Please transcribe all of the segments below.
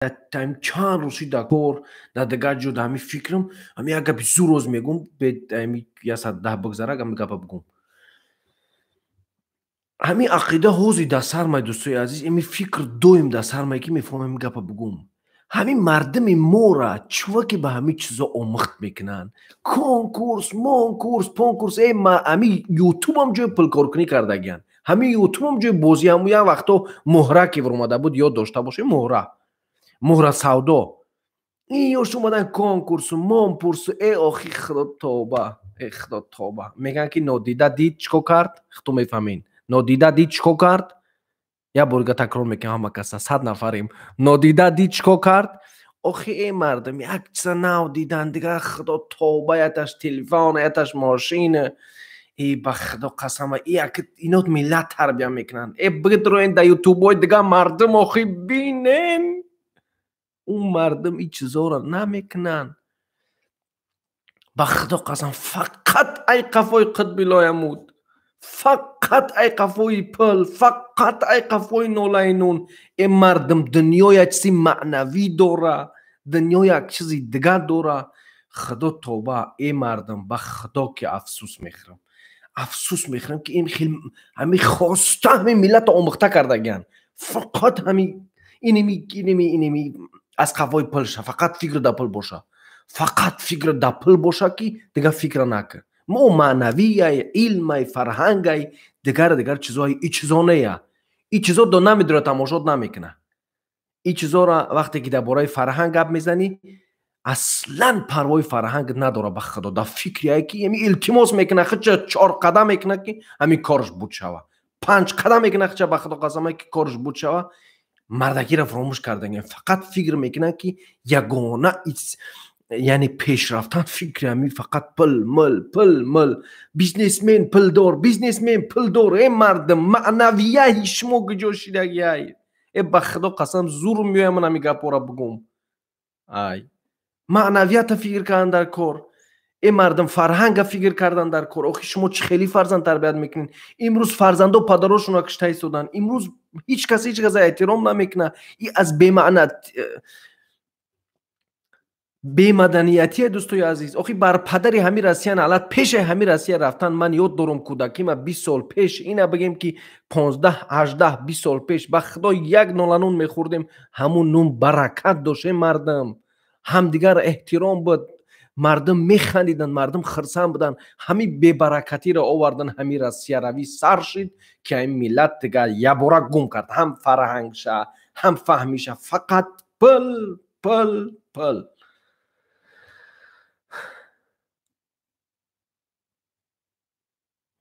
Чанд рӯз шид дар кор, дар дигар ҷо, дар ҳамин фикрам, ҳамин як гапи зур роз мегӯм, ами 110 бигзара, ҳамин гапа бигӯм. Ҳамин ақида ҳозир дар сармай, дӯстои азиз, ҳамин фикр доим дар сармай, ки мефаҳмам ҳамин гапа бигӯм. Ҳамин мардуми мора чува ки ба ҳамин чизо омӯхт мекунанд. Конкурс, монкурс, понкурс, ҳамин ютубам ҷои пулкоркунӣ кардагиянд. Ҳамин ютубам ҷои бозӣ, ҳамун як вақто муҳра ки вуромада буд, ёд дошта бошед, муҳра. Муҳра савдо. Ин ёш омадан конкурсу, монпурсу, э охи худо тоба, э худо тоба. Мегӯянд ки нодида дид чӣ кор кард? Худто мефаҳмед. Нодида дид чӣ кор кард? Як борга такрор мекунам ҳама каса, 100 нафарем. Нодида дид чӣ кор кард? Охи э мардум, як чиза нав дидан, дигар худо тоба, яташ телефон, яташ мошина. Э ба худо қасам, як ино миллат тарбия мекунанд. Э бидроен дар ютубҳои дигар мардум, охи бинен. Ӯ мардум ин чизоро намекунанд. Ба худо қасам, фақат ай қафои қутби лоямуд, фақат ай қафои пул, фақат ай қафои нолаи нун. Э мардум, дунё як чизи маънавӣ дора, дунё як чизи дигар дора. Худо тоба, э мардум, ба худо ки афсӯс мехӯрам. Афсӯс мехӯрам, ки ин хел ҳамин хоста ҳамин миллатро омӯхта кардагиянд. Фақат ҳамин иними иними иними аз қафои пул ша, фақат фикр дар пул боша, фақат фикр дар пул боша, ки дигар фикра накун. Мо маънавияй, илмай, фарҳангай, дигар дигар чизои, и чизо нея. И чизо до намедора, тамошот намекуна. И чизора вақте ки дар бораи фарҳанг гап мезанӣ, аслан парвои фарҳанг надора, ба худо. Дар фикрие ки ами илтимос мекуна, хича 4 қадам мекуна, ки ҳамин корш буд шава, 5 қадам мекуна, хича ба худо қасам, ки корш буд шава. Мардакиро фаромӯш кардагиям. Фақат фикр мекунанд, ки ягона яъне пешрафтан фикри ҳамин фақат пул, мул, пул, мул, бизнесмен пулдор, бизнесмен пулдор. Э мардум, маънавияи шумо куҷо шидагиай? Э ба худо қасам, зур меоям ман ҳамин гапҳоро бигӯм. Ай маънавията фикр кардан дар кор. Э мардум, фарҳанга фикр кардан дар кор. Охи шумо чӣ хеле фарзанд тарбият мекунед? Имрӯз фарзандо падарошонро кушта истоданд. Имрӯз ҳеҷ кас ҳеҷ каса эҳтиром намекунад. И аз бемаъна бемаданиятие, дӯстои азиз. Охи бар падари ҳамин Россия налат, пеши ҳамин Россия рафтан ман ёд дорам кӯдакима 20 сол пеш, ина бигем ки 15, 18, 20 сол пеш, ба худо як нола нун мехӯрдем, ҳамун нун баракат дошт. Мардум ҳамдигар эҳтиром буд, мардум механдиданд, мардум хирсанд буданд. Ҳамин бебаракатиро овардан, ҳамин Россияравӣ сар шид, ки ҳамин миллат дигар ябора гум кард, ҳам фарҳангша, ҳам фаҳмиша, фақат пул, пул, пул.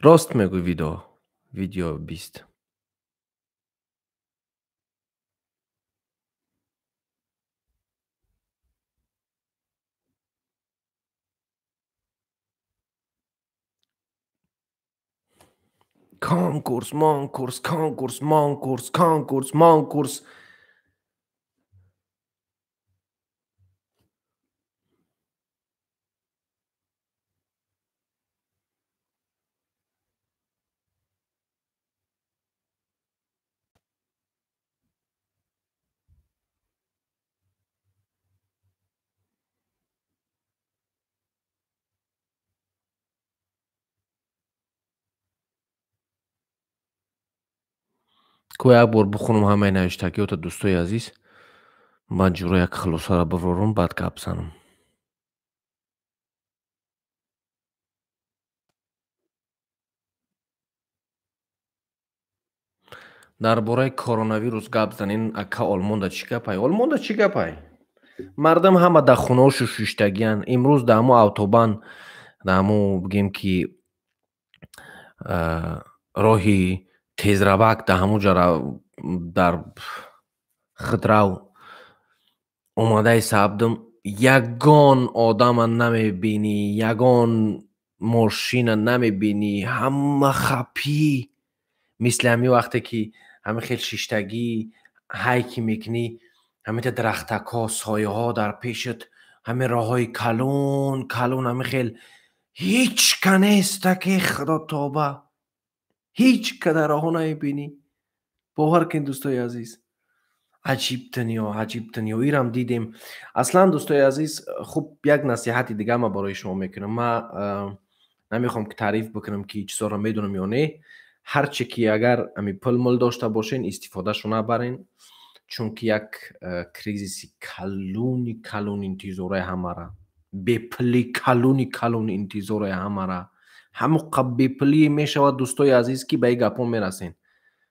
Рост мегӯй, видео 20. Конкурс, монкурс, конкурс, монкурс, конкурс, монкурс. Ко як бор бихонам ҳамаи навиштагиёта, дӯстои азиз, ман ҷуро як хулосаро бибарорам, баъд гап занам. Дар бораи коронавирус гап занен, ака. Олмонда чӣ гапай? Олмонда чӣ гапай? Мардум ҳама дар хонаҳошу шиштагиянд. Имрӯз дар ҳамо автобан, дар ҳамо бигем ки роҳи тезравак, дар ҳамон ҷо дар худрав омадаи сабдум, ягон одама намебинӣ, ягон мошина намебинӣ, ҳама хапӣ. Мисли ҳамин вақте ки ҳамин хел шиштагӣ ҳайки мекунӣ, ҳаминта дарахтакҳо, сояҳо дар пешат, ҳамин роҳҳои калон калон, ҳамин хел ҳеҷ ка неста, ки худо тоба, ҳеҷ ка дар роҳҳо намебинӣ. Бовар кунед, дӯстои азиз, Аҷиб дунё, аҷиб дунё. Ирам дидем. Аслан, дӯстои азиз, хуб, як насиҳати дига ман барои шумо мекунам. Ман намехоҳам ки таъриф бикунам, ки чизоро медонам ё не. Ҳарче ки агар ами пул мул дошта бошен, истифодашо набарен, чунки як кризиси калони калон интизораи ҳамара, бепули калони калон интизораи ҳамара. Ҳамоқа бепулие мешавад, дӯстои азиз, ки ба ин гапҳо мерасен.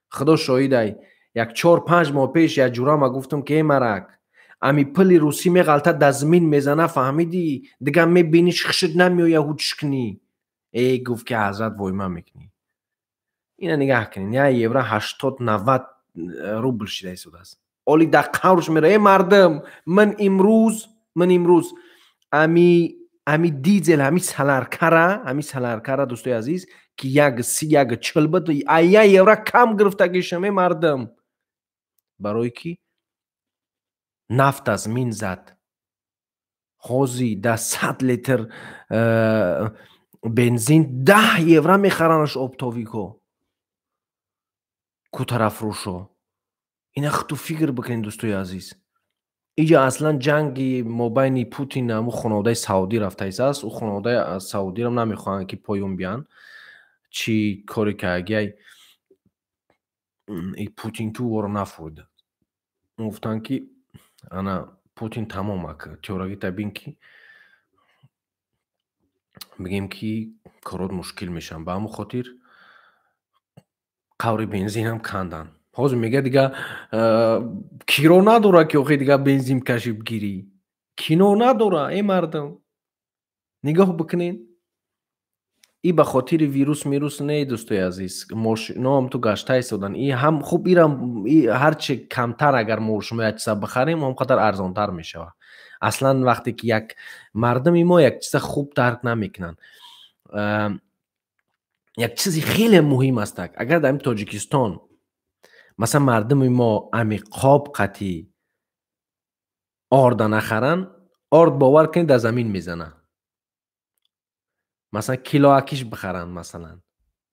Худо шоҳидай, як 4-5 моҳ пеш як ҷурама гуфтам, ки э марак, ами пули русӣ меғалта, дар замин мезана, фаҳмидӣ? Дига мебинӣ, шихшид намеоя, ҳуч кунӣ. Э, гуфт, ки ҳазрат, войма мекунӣ. Ина нигаҳ кунед, як евро 80-90 рубл шида истодааст. Оли дар қаврш мера. Э мардум, ман имрӯз ами дизел, ами соляркара, дӯстои азиз, ки 1,30, 1,40 буд, а 1 евро кам гирифтагишам. Э мардум, барое ки нафт аз мин зад. Ҳозир дар 100 литр бензин 10 евро мехаранаш оптовикҳо, кутарафрӯшо. Ина худту фикр бикунед, дӯстои азиз. Иҷа аслан ҷанги мобайни Путин, ҳамун хонаводаи саудӣ рафтаистааст. Ӯ хонаводаи саудиро намехоҳанд, ки поён биёянд. Чӣ коре кардагиай Путин, ки ӯро нафурӯда. Гуфтанд, ки ана Путин тамом ак тёрагита бин, ки бигем, ки корот мушкил мешаванд. Ба ҳамон хотир қаври бензинам канданд. Ҳозир мега, дига киро надора, ки охи дига бензин кашӣ бигирӣ, кино надора. Э мардум, нигоҳ бикунед, и ба хотири вирус мирус не, дӯстои азиз, мошиноам ту гашта истодан. И ҳам хуб, ирам ҳарчи камтар агар мо шумо як чиза бихарем, он қадар арзонтар мешавад. Аслан вақте ки як мардуми мо як чиза хуб дарк намекунанд, як чизи хеле муҳим аст. Агар дар Тоҷикистон, масалан, мардуми мо ами қоб қатӣ орда нахаранд, орд, бовар кунед, дар замин мезана. Масалан, килоакиш бихаранд, масалан,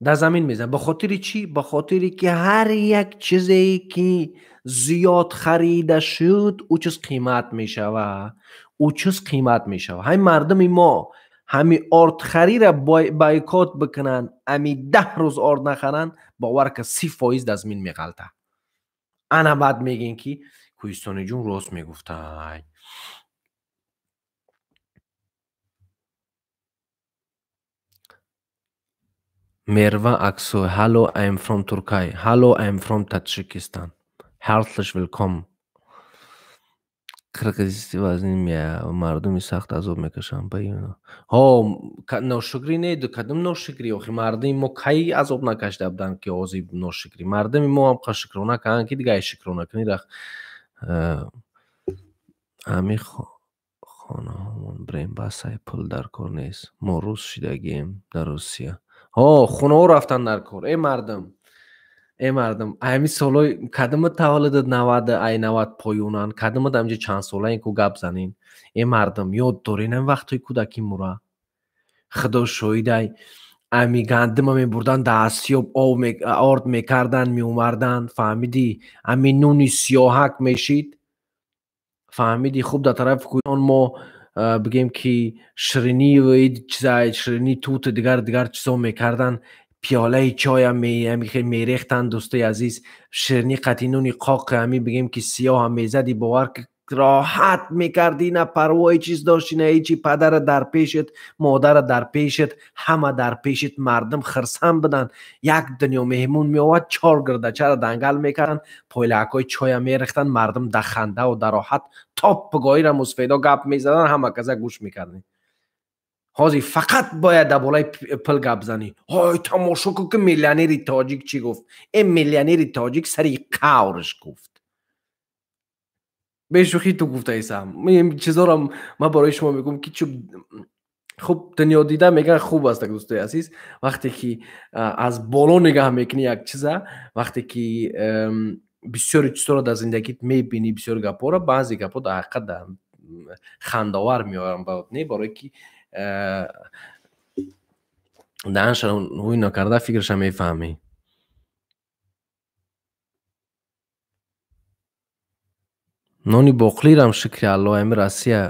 дар замин мезанад. Ба хотири чӣ? Ба хотире ки ҳар як чизе ки зиёд харида шуд, ӯ чиз қимат мешавад, ӯ чиз қимат мешавад. Ҳамин мардуми мо ҳами ордхарира бойкот бикунанд, ами 10 рӯз орд нахаранд, бовар ка, 30% дар замин меғалта. Ана баъд мегӯем, ки Кӯҳистониҷун рост мегуфтай. Мерва Аксой: "Hallo, I'm from Türkei." Hallo, I'm from Tajikistan. Herzlich willkommen. Қирғизисти вазнин мардуми сахт азоб мекашанд. Ҳо, ношукрӣ не, кадом ношукрӣ? Охи мардуми мо кай азоб накашида буданд, ки ҳозир ношукрӣ? Мардуми мо ҳам шукрона карданд, ки дига шукрона кунӣ рах. Ҳами хонаҳомон бирем, басай, пул дар кор нест. Мо рус шидагием дар Русия. Ҳо, хонаҳо рафтан дар кор. Э мардум, э мардум, ҳамин солҳои кадома таваллудат 90, ай 90 поёнан, кадомат ҳаминҷа чанд солаен ку гап занен. Э мардум, ёд дорен ҳамин вақтҳои кӯдакӣ мура? Худо шоҳидай, ами гандима мебурдан дар осиёб, орд мекардан, меомардан, фаҳмидӣ? Ами нуни сиёҳак мешид, фаҳмидӣ? Хуб, дар тарафи кӯҳистон мо, бигем, ки ширинӣ, чиза, ширинӣ, туту дигар дигар чизо мекардан, пиёлаи чоям мерехтанд, дӯстои азиз, ширинӣ қатъи нуни қоқи ҳами, бигем, ки сиёҳам мезади, бовар, роҳат мекардӣ, на парвои чиз доштӣ, на ҳечи. Падара дар пешет, модара дар пешет, ҳама дар пешет, мардум хирсанд буданд. Як дунё меҳмон меовад, чор гирдачаро дангал мекарданд, пойлакҳои чоя мерехтанд, мардум дар хандаву дар роҳат то пагоҳира мусфедо гап мезаданд, ҳама каза гӯш мекардем. Ҳозир фақат бояд дар болои пул гап занӣ. Ҳой, тамошо кун, ки миллионери тоҷик чӣ гуфт. Э, миллионери тоҷик сари қаврш гуфт. Бешӯхӣ ту гуфтаисам. Чизоро ман барои шумо мегӯям, ки чу хуб дунё дида мегӯянд хуб аст, дӯстои азиз. Вақте ки аз боло нигаҳ мекунӣ як чиза, вақте ки бисёри чизҳоро дар зиндагит мебинӣ, бисёри гапҳоро, баъзе гапҳо дар ҳақиқат хандаовар меоранд, не барое ки даҳанша ҳуй накарда фикраша мефаҳмӣ. Нони боқлирам шукри Аллоҳ, ами Россия.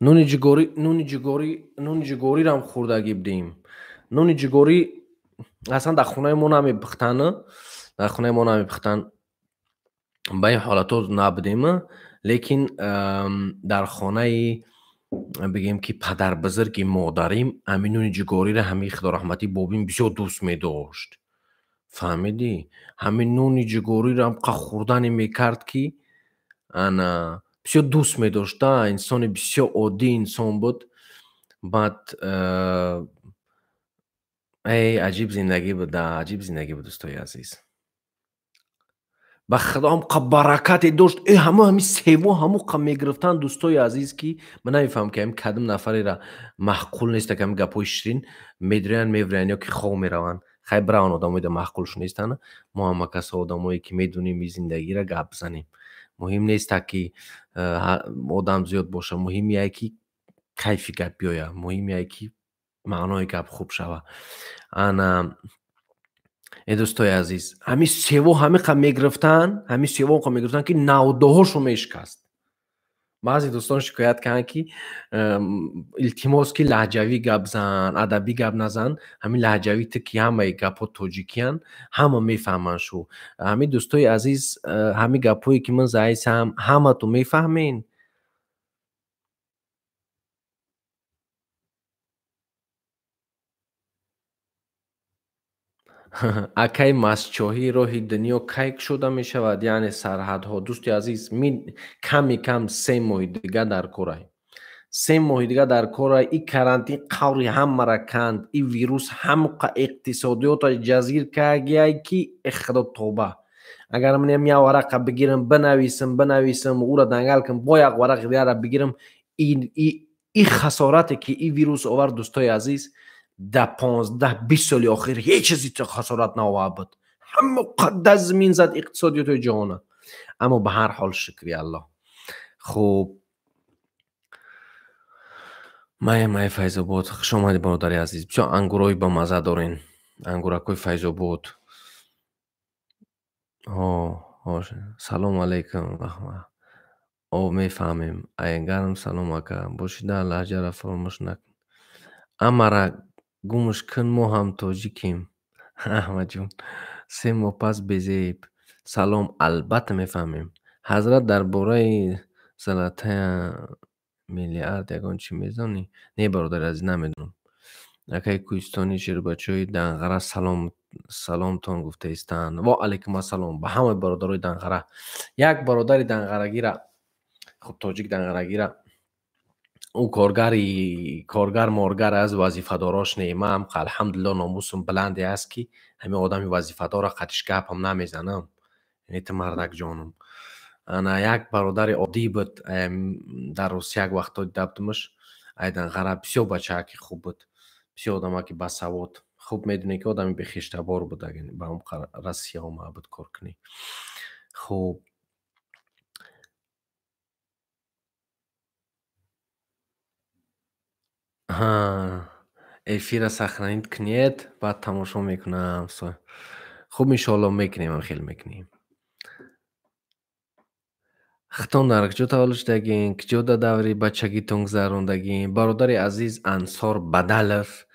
Нони ҷигорӣ, нони ҷигорӣ, нони ҷигорирам хӯрдагӣ будем. Нони ҷигорӣ аслан дар хонаи мо намепухтан, дар хонаи мо намепухтан. Ба ин ҳолатҳо набудем, лекин дар хонаи бигем ки падарбузурги модарим ҳамин нони ҷигориро ҳамин худораҳматӣ бобим бисёр дӯст медошт. Фаҳмидӣ? Ҳамин нони ҷигориро ҳамқа хӯрдане мекард ки ана бисёр дӯст медошт. Инсони бисёр оддӣ инсон буд. Баъд эй аҷиб зиндагӣ буд, аҷиб зиндагӣ буд, дӯстои азиз. Ба худо ҳамқа баракате дошт. Э ҳамо ҳами сево ҳамоқа мегирифтанд, дӯстои азиз, ки ман намефаҳмам ки ҳами кадом нафареро маъқул нест, ки ҳами гапҳои ширин медурянд, мевирянд ё ки хоб мераванд. Хай бираванд одамое да маъқулш нестанд. Мо ҳама касо одамое ки медонем ин зиндагиро гап бизанем. Муҳим нест ки одам зиёд боша, муҳим яе ки кайфи гап биёяд, муҳим яе ки маънои гап хуб шава. Ана э дӯстои азиз, ҳамин сево ҳамиқа мегирифтанд, ҳамин сево ҳамиқа мегирифтанд ки навдоҳошо мешикаст. Баъзе дӯстон шикоят карданд ки илтимос ки лаҳҷавӣ гап зан, адабӣ гап назан. Ҳамин лаҳҷавӣ ту ки ҳамаи гапҳо тоҷикиянд, ҳама мефаҳманд шу. Ҳамин дӯстои азиз, ҳамин гапҳое ки ман заисам, ҳаматон мефаҳмен? Акай мастчоҳӣ роҳи дунё кай кушода мешавад, яъне сарҳадҳо? Дӯсти азиз, ками кам 3 моҳи дига дар корай. 3 моҳи дига дар корай. И карантин қаври ҳамара канд, и вирус ҳамқа иқтисодиёта ҷазир кагияй ки э худо тоба. Агар ман як варақа бигирам, бинависам, бинависам, ӯра дангал кунам, бо як варақи дигара бигирам, и хасорате ки и вирус овард, дӯстои азиз, да 15-20 соли охир ҳеҷ чизи хасорат наовард буд. Ҳама қадда зимин зад иқтисодиёти ҷаҳона. Аммо ба ҳар ҳол шукри Аллоҳ. Хуб, май Файзобод, хуш омадӣ бародари азиз. Бисёр ангурҳои бамазза дорен, ангуракҳои Файзобод. Салом алейкум. О, мефаҳмем. Айгарм салом ака. Бошида лаҳҷаро фаромӯш накун. Амара гумш кун, мо ҳам тоҷикем. Аҳмадҷон, 3 моҳ пас безеб. Салом, албатта мефаҳмем. Ҳазрат дар бораи золотая миллиард ягон чӣ медонӣ? Не бародари азиз, намедонам. Акаи кӯҳистони шербачаҳои Данғара салом, саломтон гуфтаистанд. Ва алайкум ассалом ба ҳамаи бародарои Данғара. Як бародари Данғарагира, хуб тоҷик Данғарагира, ӯ коргар моргар аз вазифадорош не. Ман ҳам алҳамдулиллоҳ номусум баланде аст ки ҳамин одами вазифадора қатиш гапам намезанам. Яъне ту мардак ҷонум. Ана як бародари оддӣ буд, дар Русия як вақтҳо дида будамаш, ай Данғара бисёр бачааки хуб буд, бисёр одамаки басавод. Хуб медонӣ ки одами бехештабор буд, агар ба он Россия омада буд кор кунӣ. Хуб, эфира сохранить кунед, баъд тамошо мекунам. Хуб, иншоалло мекунем, хел мекунем. Хитон дар куҷо таваллуд шудагин? Куҷо дар даври бачагитон гузарондагин? Бародари азиз Ансор Бадалов,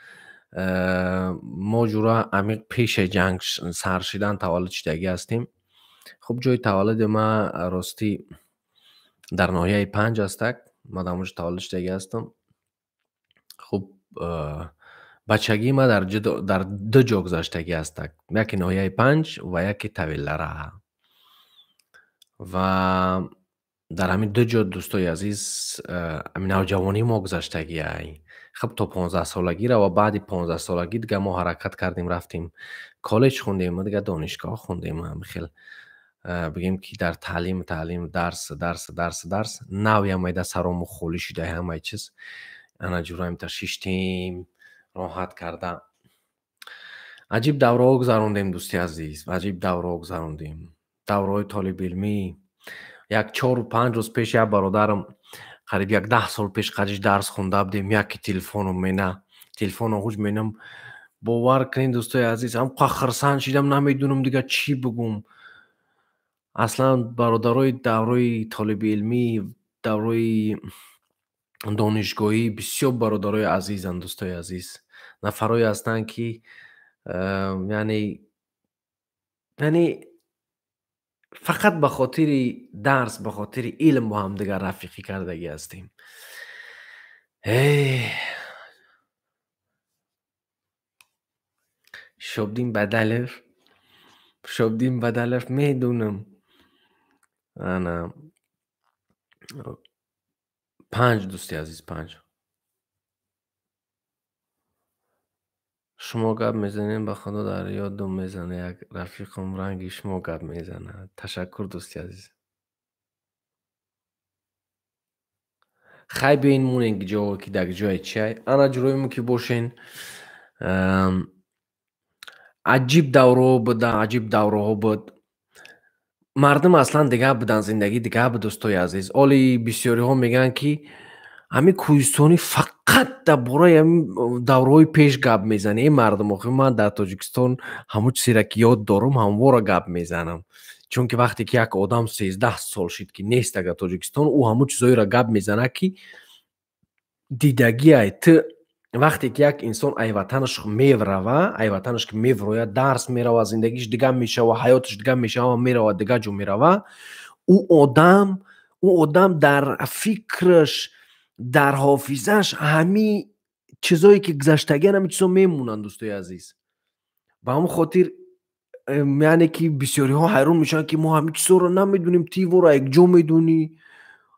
мо ҷура амиқ пеши ҷанг сар шидан таваллуд шудагӣ ҳастем. Хуб, ҷои таваллуди ман ростӣ дар ноҳияи Панҷ ҳастак. Ман дар онҷо таваллуд шудагӣ ҳастам. Хуб, бачагии ман дар ду ҷо гузаштагӣ ҳастак. Яке ноҳияи Панҷ ва яке Тавиллара. Ва дар ҳамин ду ҷо, дӯстои азиз, ҳамин навҷавонии мо гузаштагиай. Хуб, то 15 солагиро ва баъди 15 солагӣ дига мо ҳаракат кардем, рафтем коллеҷ хондем, дига донишгоҳ хондем. Ҳамин хел бигем ки дар таълим, таълим, дарс, дарс, дарс, дарс, навям майда сарому холӣ шуда ҳамаи чиз. Ана ҷураим та шиштем, роҳат карда. Аҷиб давраҳо гузарондем, дӯсти азиз, аҷиб давраҳо гузарондем. Давраҳои толибилмӣ. Як 4-5 рӯз пеш як бародарам қариб як 10 сол пеш қариш дарс хонда будем, яке телефоном мена, телефоном ҳуҷ менам. Бовар кунед дӯстои азиз, ҳам хурсанд шидам, намедонам дига чӣ бигӯм. Аслан бародарои даврои толибилмӣ, даврои донишгоҳӣ бисёр бародарои азизанд, дӯстои азиз. Нафарое ҳастанд, ки яъне фақат ба хотири дарс, ба хотири илм бо ҳамдигар рафиқӣ кардагӣ ҳастем. Шобдин Бадалов, Шобдин Бадалов, медунам. Ана 5, дӯсти азиз, 5. Шумо гап мезанед, ба худо дар ёдум мезана, як рафиқам ранги шумо гап мезанад. Ташаккур, дӯсти азиз. Хай, биёин монен ҷо ки дар ҷое чиай. Ана ҷуроимо ки бошен. Аҷиб давраҳо буда, аҷиб давраҳо буд. Мардум аслан дигар буданд, зиндагӣ дигар буд, дӯстои азиз. Оли бисёриҳо мегӯянд, ки ҳамин кӯҳистонӣ фақат дар бораи ҳамин давраҳои пеш гап мезанӣ. Эй мардум, охир ман дар Тоҷикистон ҳамон чизеро ки ёд дорам, ҳамвора гап мезанам. Чунки вақте ки як одам 13 сол шид, ки нест агар Тоҷикистон, ӯ ҳамон чизҳоеро гап мезанад, ки дидагиай. Ту вақте ки як инсон ай ватанаш меврава, ай ватанаш ки меврояд, дарс мерава, зиндагиш дигар мешава, ҳаёташ дигар мешава, мерава, дигар ҷо мерава, ӯ одам дар фикраш, дар ҳофизаш ҳамин чизое ки гузаштагиан, ҳамин чизо мемонанд, дӯстои азиз. Ба ҳамон хотир, яъне ки бисёриҳо ҳайрон мешаванд, ки мо ҳамин чизоро намедонем, ту ивора якҷо медонӣ,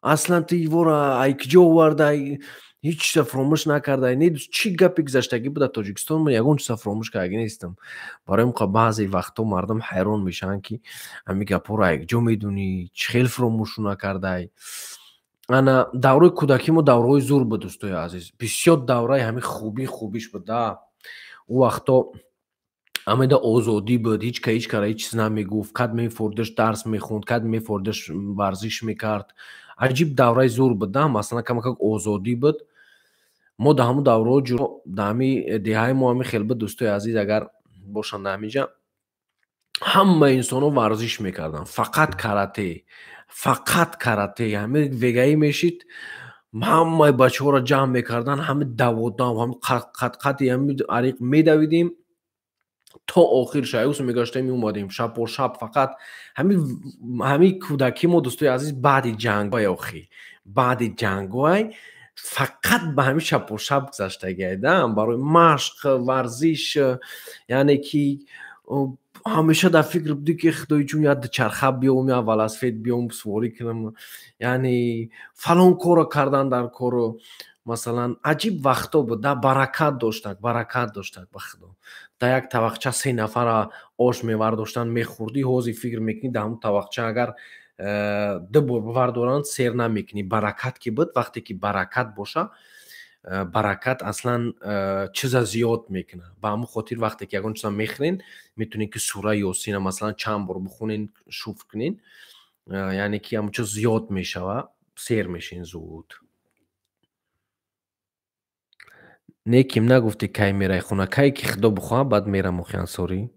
аслан ту ивора айкиҷо овардай, ҳеҷ чиза фаромӯш накардай. Не, чӣ гапи гузаштагӣ буд дар Тоҷикистон, ман ягон чиза фаромӯш кардагӣ нестам. Барои ин баъзе вақтҳо мардум ҳайрон мешаванд, ки ҳамин гапҳоро якҷо медонӣ, чӣ хел фаромӯшу накардай. Ана давраи кӯдакӣ мо давраҳои зур буд, дӯстои азиз. Бисёр давраи ҳамин хубӣ хубиш буд. Ӯ вақтҳо ҳамеда озодӣ буд, ҳеҷ ка ҳеҷ кара ҳеҷ чиз намегуфт, кад мефордаш дарс мехонд, кад мефордаш варзиш мекард. Аҷиб давраи зур буд, масалан камакак озодӣ буд. Мо дар ҳамон давраҳо ҷуро дар ҳамин деҳаи мо ҳамин хел буд, дӯстои азиз, агар бошанд дар ҳамин ҷа, ҳама инсонҳо варзиш мекарданд, фақат карате, фақат карате. Ҳамин вегаӣ мешид, ҳамаи бачаҳоро ҷамъ мекарданд, ҳамин даводав, ҳамин қатқати ҳамин ариқ медавидем то охир, шаюс мегаштем, меомадем шаб по шаб. Фақат ҳамин кӯдакӣ мо, дӯстои азиз, баъди ҷангҳои охир, баъди ҷангҳои фақат ба ҳамин шаб по шаб гузаштагиай, да, барои машқ, варзиш, яъне ки ҳамеша дар фикр будӣ, ки худои ҷун, як дучарха биём, як велосипед биём, суворӣ кунам, яъне фалон корро кардан дар кору. Масалан, аҷиб вақтҳо буд, да, баракат доштак, баракат доштак, ба худо. Дар як тавақча 3 нафара ош мевардоштанд, мехӯрдӣ. Ҳозир фикр мекунӣ, дар ҳамон тавақча агар 2 бор бивардоранд, сер намекунӣ. Баракат ки буд, вақте ки баракат боша, баракат аслан чиза зиёд мекунад. Ба ҳамон хотир вақте ки ягон чиза мехӯрен, метавонед ки сураи Ёсина масалан чанд бор бихонен, шуфр кунен, яъне ки ҳамон чиз зиёд мешава, сер мешен зуд. Не, ким нагуфтӣ кай мерай хона, кай ки худо бихоҳад, баъд мерам охи Ансорӣ.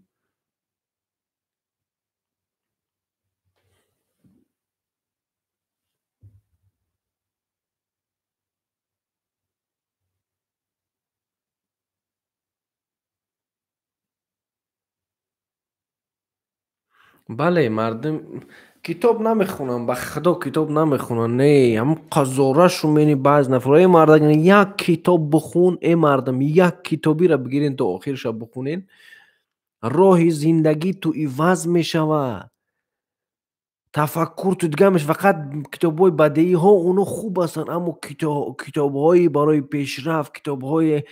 Бале, мардум китоб намехонанд, ба худо китоб намехонанд. Не, ҳамон қазорашу мени баъзе нафар, эй мардак, як китоб бихун, эй мардум, як китобиро бигирен то охирша бихонен, роҳи зиндагӣ ту иваз мешавад, тафаккур ту дигар мешавад. Фақат китобҳои бадеиҳо оно хуб ҳастанд, аммо китобҳои барои пешрафт, китобҳои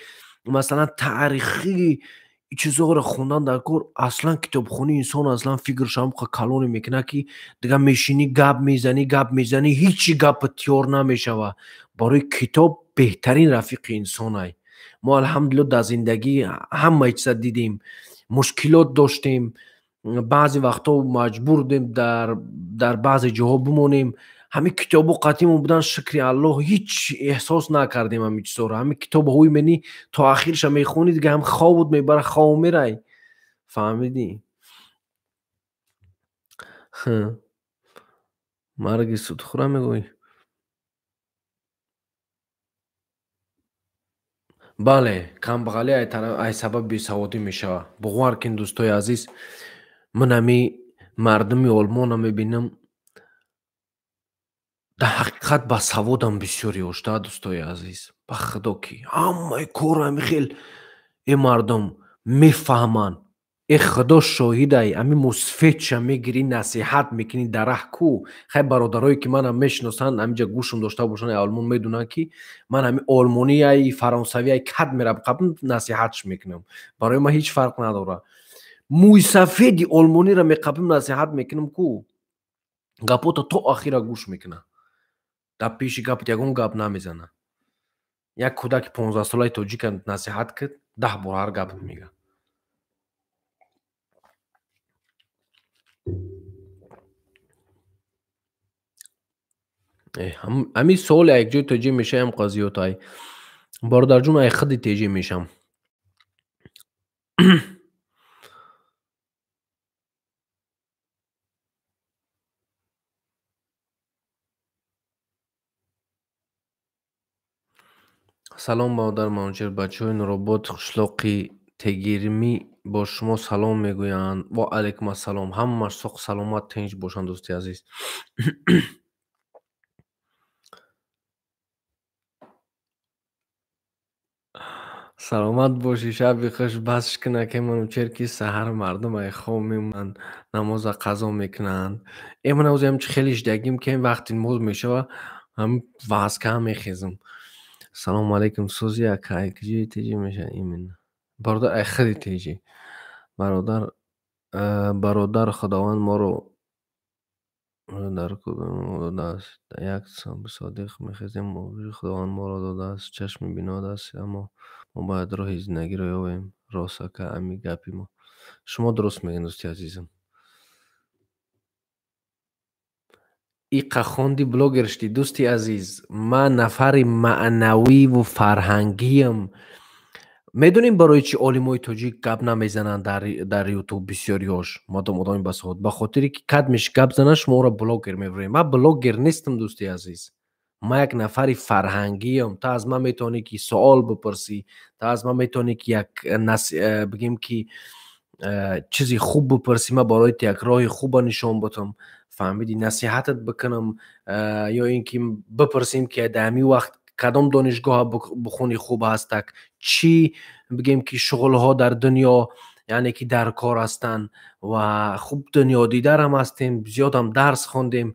масалан таърихӣ, чизҳоро хондан дар кор. Аслан китобхонӣ инсон аслан фикраш ҳамқа калоне мекунад, ки дигар мешинӣ, гап мезанӣ, гап мезанӣ, ҳечи гапа тиёр намешавад. Барои китоб беҳтарин рафиқи инсонай. Мо алҳамдулилло дар зиндагӣ ҳамаи чиза дидем, мушкилот доштем, баъзе вақтҳо маҷбур будем дар баъзе ҷоҳо бимонем. Ҳамин китобҳо қатъимон будан, шукри Аллоҳ, ҳеҷ эҳсос накардем ҳамин чизҳоро. Ҳамин китобҳои мени то ахирша мехонӣ, дига ҳам хобут мебара, хоб мерай. Фаҳмидӣ? Марги судхӯра мегӯӣ? Бале, камбағалӣ ай сабаби бесаводӣ мешавад. Бовар кун, дӯстои азиз, ман ҳами мардуми Олмонро мебинам, дар ҳақиқат ба саводам бисёр ёшта, дӯстои азиз. Ба худо ки ҳамаи корро ҳами хел э мардум мефаҳманд. Э худо шоҳидай, ҳами мусфетша мегирӣ, насиҳат мекунӣ дар раҳ ку. Хай бародарое ки манам мешиносанд, ҳаминҷа гӯшум дошта бошанд, Олмон медонанд ки ман ҳами олмонияй, фаронсавияй кад мераб қабл насиҳатш мекунам. Барои ман ҳеҷ фарқ надорад. Мӯйсафеди олмониро меқабл насиҳат мекунам ку, гапота то ахира гӯш мекунад. Дар пеши гапат ягон гап намезанад. Як кӯдаки 15-солаи тоҷика насиҳат кард, 10 бор ҳар гапат мегӯяд. Ҳамин суоле як ҷои тоҷӣ мешавам қазиётай. Бародарҷон, ай худи теҷӣ мешам. Салом бародар Манучер, бачаҳои Нуробод қишлоқи Тегирмӣ бо шумо салом мегӯянд. Ва алайкум ассалом. Ҳамааш соқ саломат тинҷ бошанд, дӯсти азиз. Саломат бошӣ, шаби хуш. Бас шикна ки Манучер, ки саҳар мардум ай хоб мемонанд, намоза қазо мекунанд. Э ман ҳозир ҳамчи хеле шидагим ки вақти намоз мешава, ҳам вазка мехезам. Салому алайкум, сӯзи ака, ай куҷои теҷӣ мешавад именно? Бародар, ай худи теҷӣ. Бародар, бародар, Худованд моро дар кудом додааст. Як содиқ мехезем, Худованд моро додааст, чашми бино додааст, аммо мо бояд роҳи зиндагиро ёбем. Рост ака, ами гапи мо. Шумо дуруст мегӯед, дӯсти азизам. Иқа хонди блогер шудӣ, дӯсти азиз. Ман нафари маънавиву фарҳангиям. Медонем барои чӣ олимои тоҷик гап намезананд дар ютуб бисёриҳош, модом одами басавод? Ба хотире ки кадмеш гап зананд, шумо ӯро блогер мебарем. Ман блогер нестам, дӯсти азиз. Ман як нафари фарҳангиям. Та аз ман метавонӣ ки суол бипурсӣ, та аз ман метавонӣ ки як бигем ки чизи хуб бипурсӣ, ман барои ту як роҳи хуба нишон бутам. Фаҳмидӣ? Насиҳатат бикунам, ё ин ки бипурсем ки дар ҳамин вақт кадом донишгоҳ бухони хуб ҳастак, чӣ бигем ки шуғлҳо дар дунё, яъне ки дар кор ҳастанд ва хуб дунёдидарам ҳастем, зиёдам дарс хондем.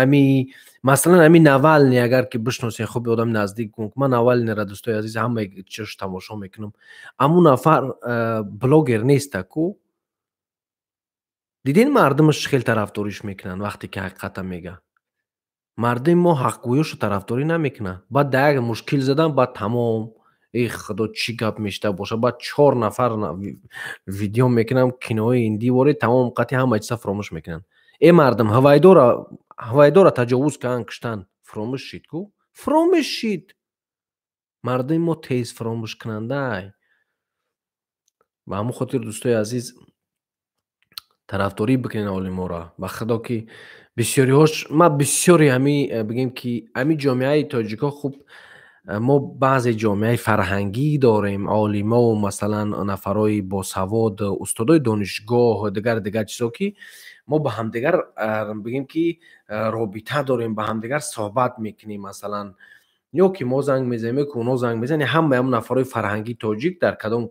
Ами масалан ами Навални агар ки бишносем, хуб одами наздик, ман Навалниро, дӯстои азиз, ҳамаи чиш тамошо мекунам. Аму нафар блогер неста ку. Дидин мардумаш чӣ хел тарафдориш мекунанд вақте ки ҳақиқата мега? Мардуми мо ҳақгӯёшо тарафдорӣ намекунанд. Баъд дар як мушкил задан, баъд тамом, эй худо, чӣ гап мешида боша. Баъд 4 нафар видео мекунам, кинои индӣ воре, тамом қати ҳама чиза фуромӯш мекунанд. Э мардум, ҳавайдора таҷовуз карданд, куштанд, фуромӯш шид ку? Фуромӯш шид. Мардуми мо тез фуромӯшкунандай. Ба ҳамон хотир, дӯстои азиз, тарафдорӣ бикунед олиморо. Ба худо ки бисёриҳош, ман бисёри ҳами бигем ки ҳами ҷомеаи тоҷикҳо, хуб мо баъзе ҷомеаи фарҳангӣ дорем, олимову масалан нафарои босавод, устодои донишгоҳ, дигар дигар чизо ки мо ба ҳамдигар бигем ки робита дорем, ба ҳамдигар суҳбат мекунем, масалан ё ки мо занг мезанем, ё ки оно занг мезанем, ҳамаи ҳамон нафарои фарҳангии тоҷик дар кадом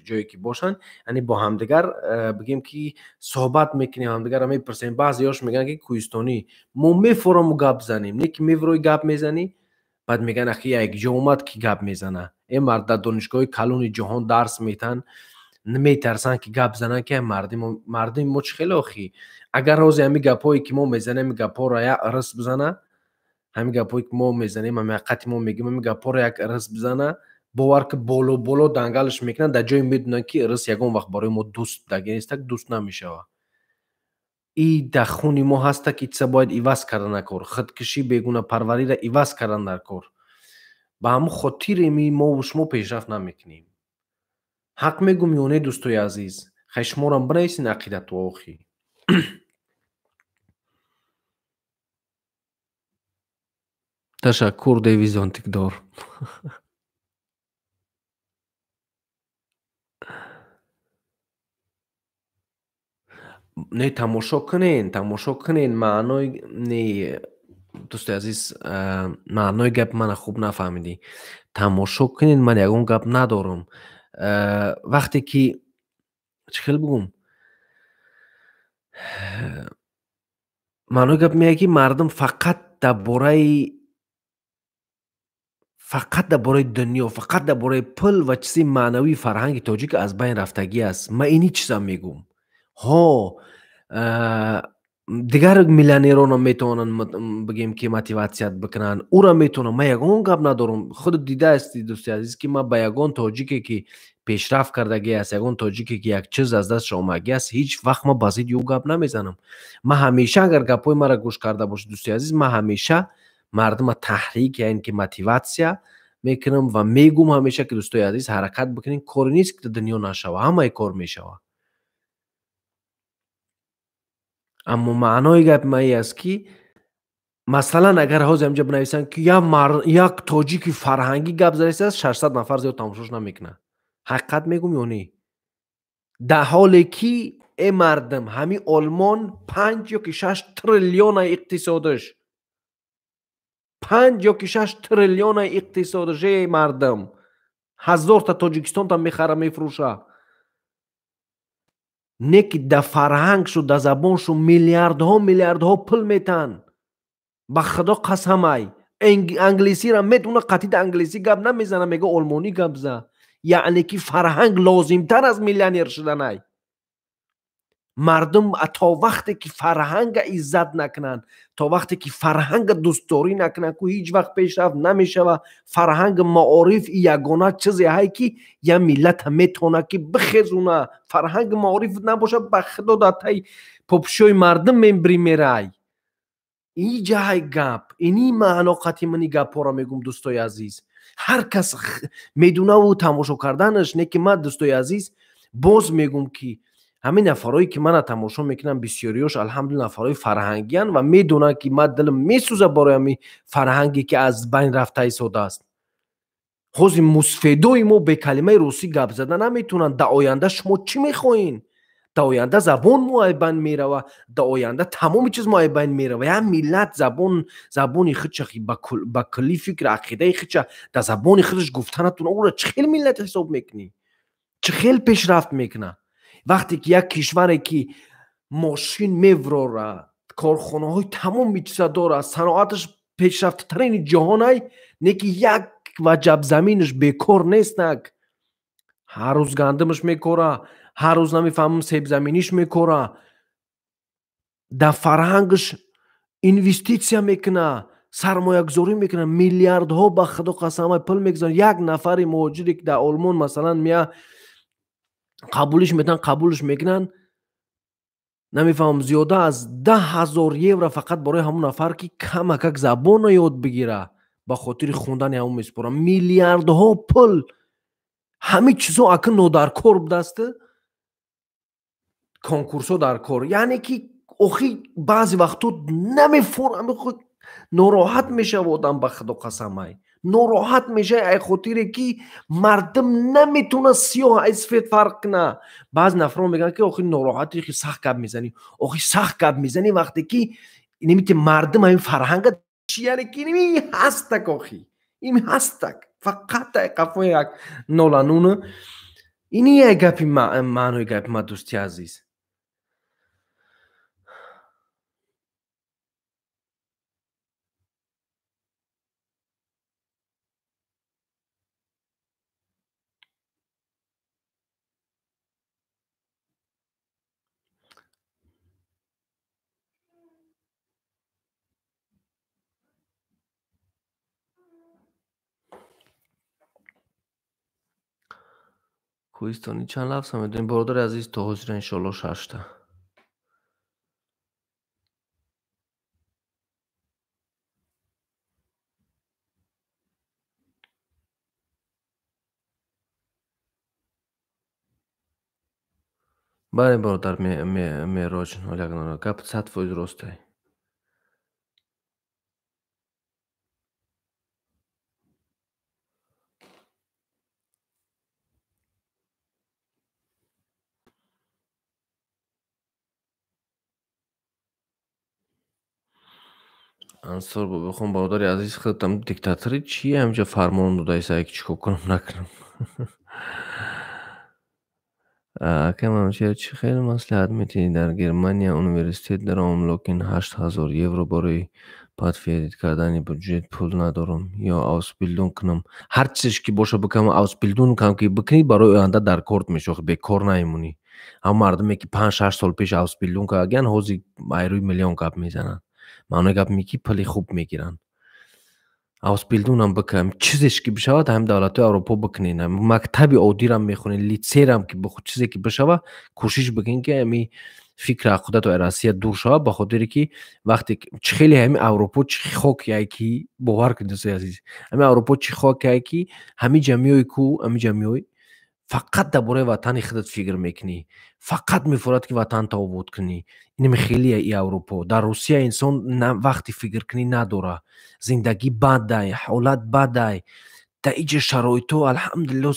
ҷое ки бошанд, яъне бо ҳамдигар бигем ки суҳбат мекунем, ҳамдигарро мепурсем. Баъзеҳош мегӯянд ки кӯҳистонӣ, мо мефораму гап занем, не ки меврои гап мезанӣ, баъд мегӯянд ахи як ҷо омад ки гап мезана. Э мард дар донишгоҳи калони ҷаҳон дарс метаҳанд, метарсанд ки гап зананд, ки мардуми мо чӣ хеле охӣ. Агар ҳозир ҳамин гапҳое ки мо мезанем, ҳамин гапҳоро як рис бизана, ҳамин гапҳое ки мо мезанем, ҳамин ҳақиқати мо мегӯем, ҳамин гапҳоро як рис бизана, бовар ки боло-боло дангалаш мекунанд, дар ҷое медонанд ки рис ягон вақт барои мо дӯст даги нестак, дӯст намешавад. И дар хуни мо ҳаста ки чиза бояд иваз кардан дар кор, худкушӣ, бегунапарвариро иваз кардан дар кор. Ба ҳамон хотире мову шумо пешрафт намекунем. Ҳақ мегӯм ё не, дӯстои азиз? Хай шуморам бинависен ақидату охи. Ташаккур, деви зонтикдор. Не, тамошо кунен, тамошо кунен. Маънои не, дӯстои азиз, маънои гапи мана хуб нафаҳмидӣ. Тамошо кунен, ман ягон гап надорам. Вақте ки чӣ хел бигӯм, маънои гап меяд, ки мардум фақат дар бораи дунё, фақат дар бораи пул ва чизи маънавии фарҳанги тоҷик аз байн рафтагӣ аст. Ман ини чизам мегӯм. Ҳо, дигар миллионеронам метавонанд бигем ки мотиватсият бикунанд, ӯра метавонам. Ман ягон гап надорам. Худат дидаасти, дӯсти азиз, ки ман ба ягон тоҷике ки пешрафт кардагӣ аст, ягон тоҷике ки як чиз аз дасташ омадагӣ аст, ҳеҷ вақт ман ба зидди ӯ гап намезанам. Ман ҳамеша, агар гапҳои маро гӯш карда бошед, дӯсти азиз, ман ҳамеша мардума таҳрик, яъне ки мотиватсия мекунам ва мегӯм ҳамеша ки дӯстои азиз, ҳаракат бикунед, коре нест ки дунё нашава, ҳамаи кор мешава. Аммо маънои гапи ман ин аст, ки масалан агар ҳозир ҳамҷа бинависанд, ки як тоҷики фарҳангӣ гап задааст, 600 нафар зиёд тамошош намекунад. Ҳақиқат мегӯм ё не? Дар ҳоле ки э мардум, ҳамин Олмон 5 ё ки 6 триллиона иқтисодаш, 5 ё ки 6 триллиона иқтисодаш, э мардум, 1000 та Тоҷикистонта мехара, мефурӯша. Не ки дар фарҳангшу, дар забоншу миллиардҳо миллиардҳо пул метаҳанд. Ба худо қасамай, англисиро метавона, қатъи англисӣ гап намезана, мега олмонӣ гап за. Яъне ки фарҳанг лозимтар аз миллионер шуданай. Мардум то вақте ки фарҳанга иззат накунанд, то вақте ки фарҳанга дӯстдорӣ накунанд, ку ҳеҷ вақт пешрафт намешава. Фарҳанг, маориф ягона чизе ҳай, ки я миллата метавона ки бихезуна. Фарҳанг, маориф набоша, ба худо дар таи попшои мардум мебирӣ, мерай. Иҷа ҳай гап, ини маъно қати мани гапҳоро мегӯм, дӯстои азиз. Ҳар кас медунаву тамошо карданаш не, ки ман, дӯстои азиз, боз мегӯм, ки ҳамин нафарое ки мана тамошо мекунанд, бисёриёш алҳамдулилла нафарои фарҳангиянд ва медонанд, ки ман дилам месӯзад барои ҳамин фарҳанге ки аз байн рафта истодааст. Ҳозир мусфедои мо бе калимаи русӣ гап зада наметавонанд. Дар оянда шумо чӣ мехоҳед? Дар оянда забон мо аз байн мерава, дар оянда тамоми чиз мо аз байн мерава. Як миллат забони худша ба куллӣ фикр, ақидаи худша дар забони худаш гуфта натавона, ӯро чӣ хел миллат ҳисоб мекунӣ? Чӣ хел пешрафт мекунад? Вақте ки як кишваре ки мошин меврора, корхонаҳои тамоми чиза дорад, саноаташ пешрафтатарини ҷаҳонай, не ки як ваҷаб заминаш бекор нестак. Ҳар рӯз гандумаш мекора, ҳар рӯз намефаҳмам себзаминиш мекора, дар фарҳангаш инвеститсия мекуна, сармоягузорӣ мекуна, миллиардҳо ба худо қасамай пул мегузорад. Як нафари муҳоҷире ки дар Олмон масалан мея, қабулиш метавонанд, қабулш мекунанд, намефаҳмам, зиёда аз 10 000 евро фақат барои ҳамон нафар, ки камакак забонро ёд бигира, ба хотири хондани ҳамон месупорам. Миллиардҳо пул, ҳамин чизҳо акн нодаркор будааст, конкурсҳо дар кор. Яъне ки охи баъзе вақтҳо намефорам, нороҳат мешава одам, ба худо қасамай, нороҳат мешавад ай хотире ки мардум наметавонад сиёҳ ай сафед фарқ куна. Баъзе нафарон мегӯянд, ки охи нороҳати, хи сахт гап мезанӣ. Охи сахт гап мезанӣ, вақте ки немите мардум ҳамин фарҳанга чи, яъне ки ин ҳастак, охи ин ҳастак, фақат ай қафои як нолануна. Ини як гапи, маънои гапи ма, дӯсти азиз. Кӯҳистонӣ чанд лафза медонӣ, бародари азиз? То ҳозира иншоалло шашта. Бале, бародар Мероҷ, гап 100% росте. Ансор бобохон, бародари азиз, худатам диктатори чи ҳамҷа фармон додаиса, ки чӣ кор кунам накунам? Акай Манучеҳр, чӣ хеле маслиҳат метиҳӣ? Дар Германия университет даромам, лекин 8000 евро барои подтвердить кардани бюджет пул надорам. Ё Ausbildung кунам? Ҳар чизеш ки боша бикунам, Ausbildung кам ки бикунӣ, барои оянда дар корт мешавӣ, бекор намемонӣ. Ҳамон мардуме ки 5-6 сол пеш Ausbildung кардагиянд, ҳозир айрӯи миллион гап мезананд. Маънои гап ме ки пули хуб мегиранд. Ausbildung-ам бикунам, чизеш ки бишавад, ҳамин давлатҳои Аврупо бикунед. Мактаби оддирам мехонед, литсейрам ки чизе ки бишава, кӯшиш бикунед ки ҳами фикри худато Россия дур шавад, ба хотире ки вақте чӣ хеле ҳами Аврупо чӣ хокие ки, бовар кунед дӯстои азиз, ҳами Аврупо чӣ хокие ки ҳами ҷа меои ку, ҳами ҷа меои, фақат дар бораи ватани худат фикр мекунӣ, фақат мефорад ки ватанта обод кунӣ. Инами хеле и Аврупо. Дар Русия инсон вақти фикр кунӣ надора, зиндагӣ бадай, ҳолат бадай. Дар иҷа шароитҳо алҳамдулилло,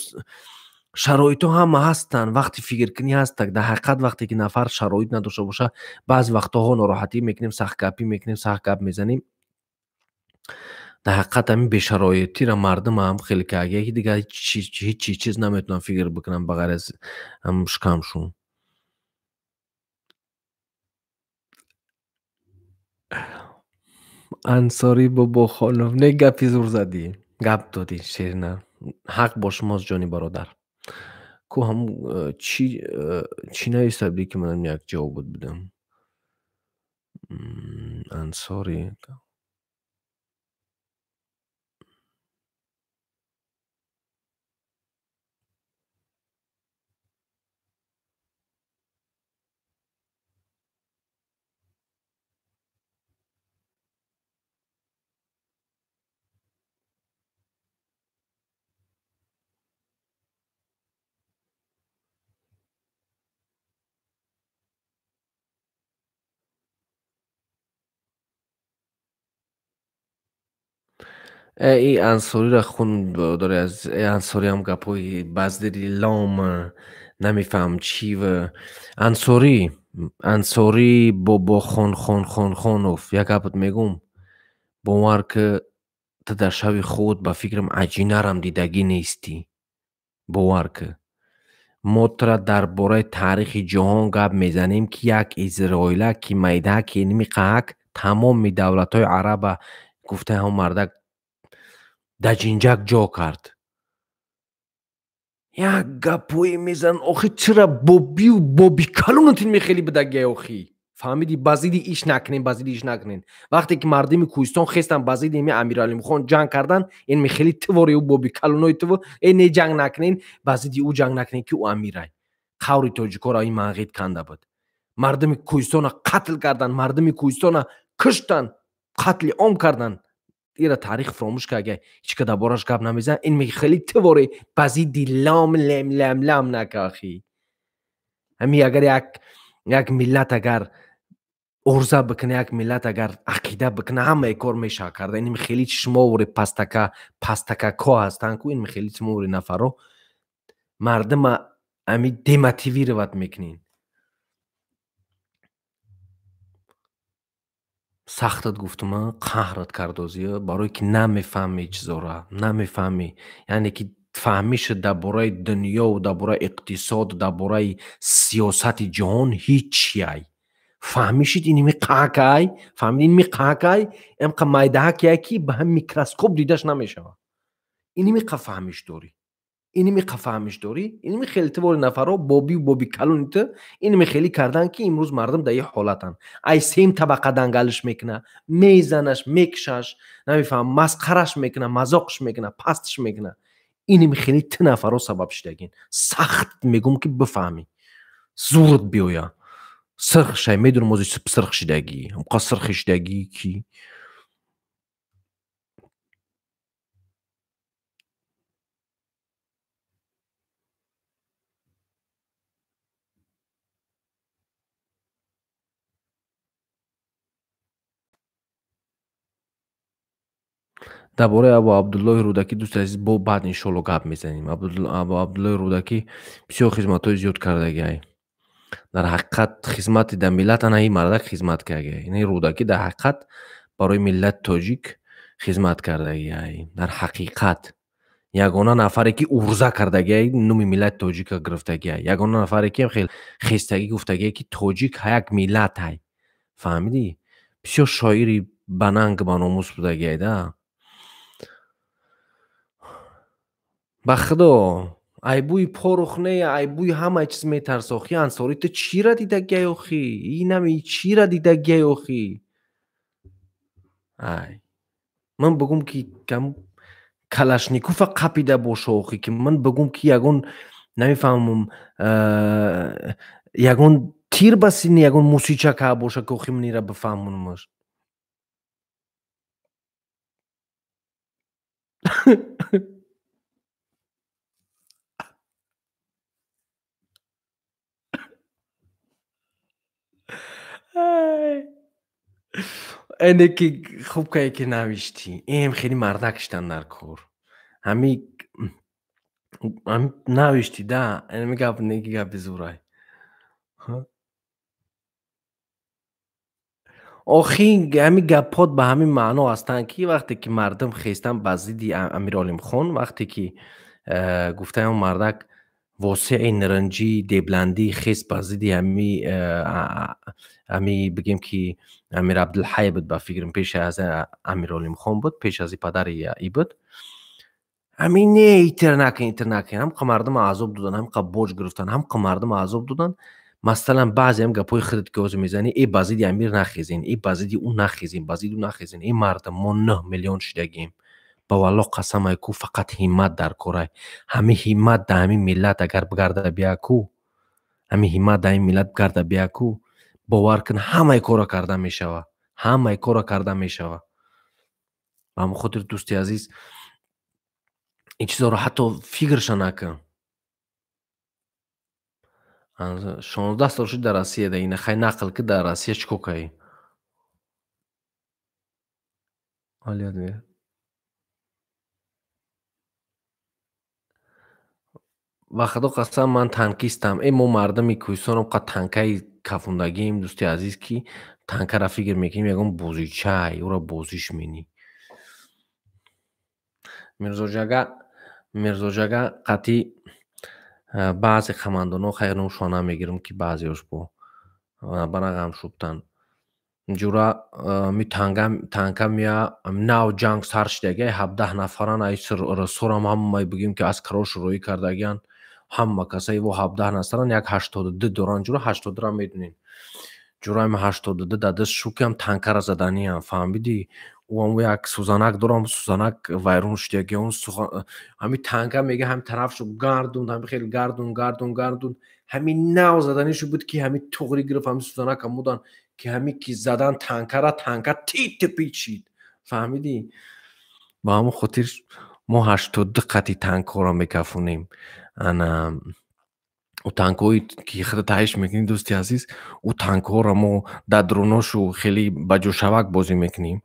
шароитҳо ҳама ҳастанд, вақти фикркунӣ ҳастак. Дар ҳақиқат вақте ки нафар шароит надошта боша, баъзе вақтҳо нороҳатӣ мекунем, сахтгапӣ мекунем, сахт гап мезанем. Дар ҳақиқат ҳамин бешароитиро мардум ҳам хеле кагия ки дигар ҳеҷ чиз наметавонанд фикр бикунанд ба ғайр аз ҳам шикамшон. Ансорӣ Бобохонов, не гапи зур задӣ, гап додӣ ширина. Ҳақ бо шумост, ҷони бародар. Ку ҳам чӣ нависта будӣ ки манам як ҷавобот бидам? Ансорӣ. И Ансориро хун, бародари азиз, Ансориам гапҳои баздири лом, намефаҳмам чӣ. Ансорӣ, Ансорӣ Бобохон хон хон хонов, як гапат мегӯм, бовар ки ту дар шави худ ба фикрам аҷинарам дидагӣ нестӣ. Бовар ки мо тура дар бораи таърихи ҷаҳон гап мезанем, ки як изроила ки майдаҳак ки ними қаҳак тамоми давлатҳои араба гуфтаи ҳамон мардак даҷинҷак ҷо кард. Як гапҳое мезананд, охи чира бобию боби калонатин мехели бидагиай охи. Фаҳмидӣ? Ба зидди иш накунем, ба зидди иш накунем. Вақте ки мардуми Кӯҳистон хестанд, ба зидди ими Амиралимхон ҷанг кардан, ин мехели тивори ӯ боби калонои тиво, э не ҷанг накунен, ба зидди ӯ ҷанг накунен ки ӯ амирай. Қаври тоҷикоро ин манғит канда буд. Мардуми Кӯҳистонро қатл кардан, мардуми Кӯҳистонро куштанд, қатли ом карданд. Ира таърих фаромӯш карда, ҳеҷ ка дар бораш гап намезанад. Ин мехели тиворе ба зидди лом лем лем лам накахи. Ҳами агар як миллат агар орза бикунад, як миллат агар ақида бикунад, ҳамаи кор мешавад карда. Ин хеле шумовори пастака пастакако ҳастанд ку, ин хеле шумовори нафаро мардума ами демотивировать мекунед. Сахтат гуфтум, қаҳрат кардозӣ, барое ки намефаҳмӣ чизора, намефаҳмӣ. Яъне ки фаҳмиша дар бораи дунёву дар бораи иқтисод, дар бораи сиёсати ҷаҳон ҳичяй. Фаҳмишид ин миқакай, фаҳмид ин миқакай, амқа майдаҳакяй ки ба ҳам микроскоп дидаш намешавад. Ин миқа фаҳмиш дорӣ. Ин миқа фаҳмиш дорӣ, ин хеле тивори нафаро бобию боби калони ту ин михелӣ кардан ки имрӯз мардум дар ин ҳолатанд. Ай сеюм табақа дангалиш мекуна, мезанаш, мекушаш, намефаҳмам, масхараш мекуна, мазоқш мекуна, пастш мекуна. Ин михелӣ ту нафаро сабаб шидагин. Сахт мегӯм ки бифаҳмӣ. Зурд биёя. Сирх шай, медонам ози сирх шидагӣ, ҳамқа сирхи шидагӣ ки дар бораи Абу Абдуллоҳи Рӯдакӣ, дӯсти азиз, бо баъд иншоалло гап мезанем. Абу Абдуллоҳи Рӯдакӣ бисёр хизматҳои зиёд кардагиай. Дар ҳақиқат хизмати дар миллат ана ин мардак хизмат кардагиай. Ин Рӯдакӣ дар ҳақиқат барои миллати тоҷик хизмат кардагиай. Дар ҳақиқат ягона нафаре ки урза кардагиай, номи миллати тоҷика гирифтагиай, ягона нафаре ки хел хестагӣ гуфтагиай, ки тоҷик як миллатай. Фаҳмидӣ? Бисёр шоири бананг баномус будагиай да. Ба худо, айбӯи порох не, айбӯи ҳамаи чиз метарса. Охи Ансорӣ, ту чира дидагиай охи? Инами чира дидагиай охи? Ай ман бигум ки калашникуфа қапида боша охи, ки ман бигум ки ягон намефаҳмам, ягон тир ба сини ягон мусича ка боша, ки охи ман ира бифаҳмонамаш. Эне ки хуб кае ки навиштӣ, эм хеле мардак шидан дар кор. Ҳами навиштӣ да, энами гап неки гапи зурай. Охи ҳами гапҳот ба ҳамин маъно ҳастанд, ки вақте ки мардум хестан ба зидди Амиролимхон, вақте ки гуфтаи он мардак восеи ниринҷӣ дебландӣ хест ба зидди ҳами бигем ки Амир Абдулҳай буд, ба фикрам пеш аз Амиролимхон буд, пеш аз падари и буд. Ҳамин не, итир накун, итир накун, ҳамқа мардума азоб додан, ҳамқа боҷ гирифтан, ҳамқа мардума азоб додан. Масалан, баъзе ҳам гапҳои худат ки ҳозир мезанӣ, э ба зидди амир нахезен, э ба зидди ӯ нахезен, ба зидди ӯ нахезен. Э мардум, мо 9 миллион шидагем. Ба валло қасамай ку, фақат ҳиммат дар корай. Ҳами ҳиммат да ҳамин миллат агар бигарда бия ку, ҳами ҳиммат да ҳамин миллат бигарда бия ку, бовар кун, ҳамаи корро карда мешава, ҳамаи корро карда мешава. Ба ҳамон хотир, дӯсти азиз, ин чизоро ҳатто фикрша накун. 16 сол шуд дар Россия, да ина хай нақл ки дар Россия чӣ кор кардӣ? Ба худо қасам, ман танкистам. Э мо мардуми кӯҳистонам қа танкаи кафондагием, дӯсти азиз, ки танкара фикр мекунем ягон бозичай, ӯро бозиш менӣ. Мирзоҷага қатъи баъзе қамандоно хайр номшон намегирам, ки баъзеош бо бана ғам шубтан. Ҷура ми танка мия нав ҷанг сар шидагиай, 17 нафаран, ай сурам ҳамаи бигем ки аскарош роӣ кардагиан, ҳама касаи во 17 нафаран, як 82 доран. Ҷура 82-ра медонем. Ҷураи 82 да даст шукиам танкара заданиам, фаҳмидӣ? Ӯам як сӯзанак дорам, сӯзанак вайрон шидаги, он ҳами танка мега ҳами тарафшу гардунд, ҳами хеле гардун, гардун, гардун, ҳами нав заданишу буд, ки ҳами туғри гирифт, ҳами сӯзанака мудан, ки ҳами ки задан танкара, танка тит пичид. Фаҳмидӣ? Ба ҳамон хотир мо 82 қати танкҳоро мекафонем. Ана ӯ танкҳое ки худат таҳиш мекунӣ, дӯсти азиз, ӯ танкҳоро мо дар дуруношу хеле ба ҷӯшавак бозӣ мекунем.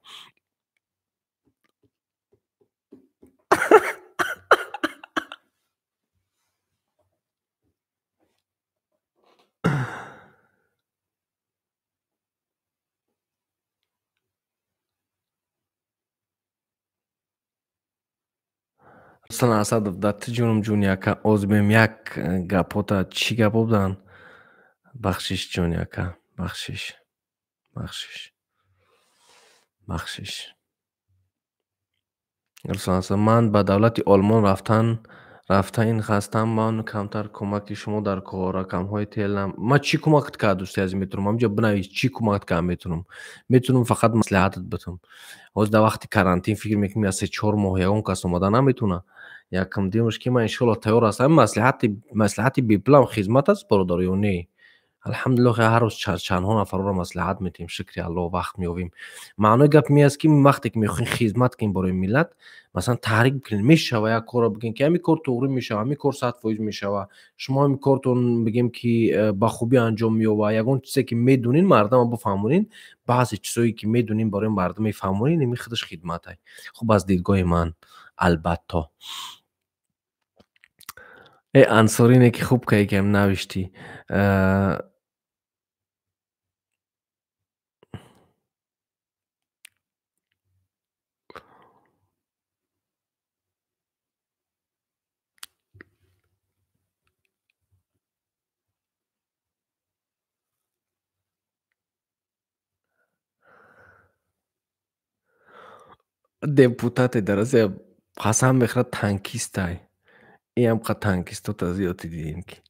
Руслан Асадов, да ту ҷонум ҷони ака, озбем як гапота чӣ гапо буданд? Бахшиш ҷони ака, бахшиш, бахшиш, бахшиш. Руслан Асадов, ман ба давлати Олмон рафта ин хастам, ман камтар кӯмаки шумо дар рақамҳои телам. Ман чӣ кӯмакат кард, дӯсти азиз, метавонам? Ҳамҷо бинавис, чӣ кӯмакат кард метавонам? Метавонам фақат маслиҳатат битам. Ҳозир дар вақти карантин фикр мекунем, я 3-4 моҳ ягон кас омада наметавона. Якам димаш ки ман иншоалло тайёр ҳастам. Маслиҳати бепулам хизмат аст, бародар, ё не? Алҳамдулиллоҳ, ҳар рӯз чандҳо нафарро маслиҳат метиҳем, шукри Аллоҳ, вақт меёбем. Маънои гап ми аст, ки вақте ки мехоҳем хизмат кунем барои миллат, масалан таҳрик бикунем, мешава як корро бигем, ки ҳамин кор туғрӣ мешава, ҳамин кор 100% мешава. Шумо ҳамин кортон бигем, ки ба хубӣ анҷом меёба, ягон чизе ки медонин мардама бифаҳмонин, баъзе чизое ки медонин барои мардум мефаҳмонин, ин худаш хидмат ай. Хуб, аз дидгоҳи ман албатта. Э Ансорине ки хуб кае ки ҳам навиштӣ. Депутате дар Россия қасам мехӯрад, танкистай. Иам қа танкистота зиёд дидем ки.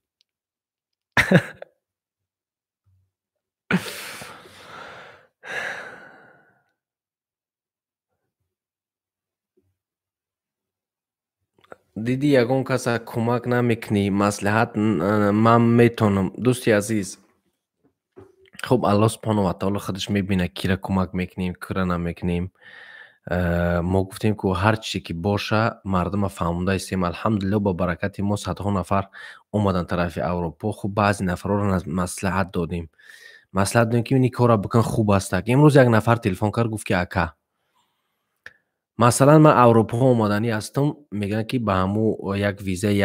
Дидӣ, ягон каса кӯмак намекунӣ, маслиҳат ман метонам. Дӯсти азиз, хуб, Аллоҳ субҳонаҳу ва таоло худаш мебинад, кира кӯмак мекунем, кира намекунем. Мо гуфтем, ку ҳар чизе ки боша, мардума фаҳмонда истем. Алҳамдулилло, ба баракати мо садҳо нафар омаданд тарафи Аврупо. Хуб, баъзе нафарҳоро маслиҳат додем. Маслиҳат додем, ки ин корро бикун, хуб астак. Имрӯз як нафар телефон кард, гуфт, ки ака, масалан, ман Аврупо омаданӣ ҳастам, мегӯянд, ки ба ҳамун як визаи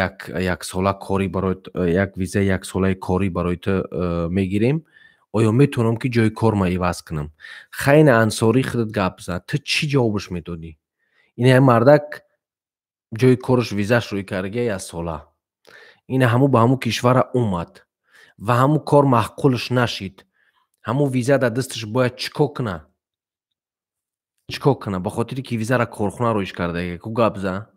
яксола корӣ барои як визаи яксолаи корӣ барои ту мегирем. Оё метавонам, ки ҷои корма иваз кунам? Хайна, Ансорӣ, худат гап зан, ту чӣ ҷавобаш медодӣ? Ин мардак ҷои кораш, визаш рӯй кардагия яксола, ина ҳамун ба ҳамун кишвара омад ва ҳамун кор маъқулаш нашид. Ҳамун виза дар дасташ, бояд чӣ кор куна? Чӣ кор куна? Ба хотире ки визаро корхона рӯиш кардагия ку, гап зан.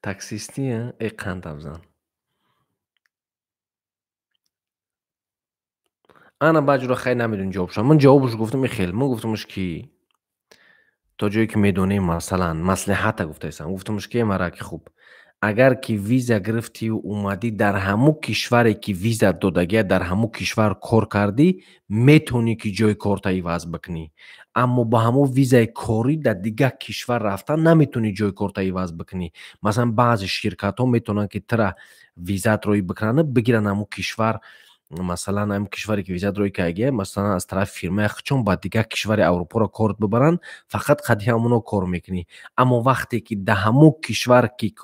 Таксистӣ э қанд зан. Ана баъҷура хай намедонӣ ҷавобша. Ман ҷавобаш гуфтам хел. Ман гуфтамш, ки то ҷое ки медонем, масалан, маслиҳата гуфтаистам. Гуфтамш, ки мараки хуб, агар ки виза гирифтию омадӣ, дар ҳамун кишваре ки виза додагия, дар ҳамун кишвар кор кардӣ, метавонӣ, ки ҷои корта иваз бикунӣ, аммо ба ҳамун визаи корӣ дар дигар кишвар рафтан наметавонӣ ҷои корта иваз бикунӣ. Масалан, баъзе ширкатҳо метавонанд, ки тура визаат рӯй бикунанд, бигиранд ҳамун кишвар, масалан, ҳамин кишваре ки визаат рӯй кардагия, масалан, аз тарафи фирмаи худшон ба дигар кишвари Аврупоро корт бибаранд, фақат қади ҳамуно кор мекунӣ. Аммо вақте ки дар ҳамун кишвар ки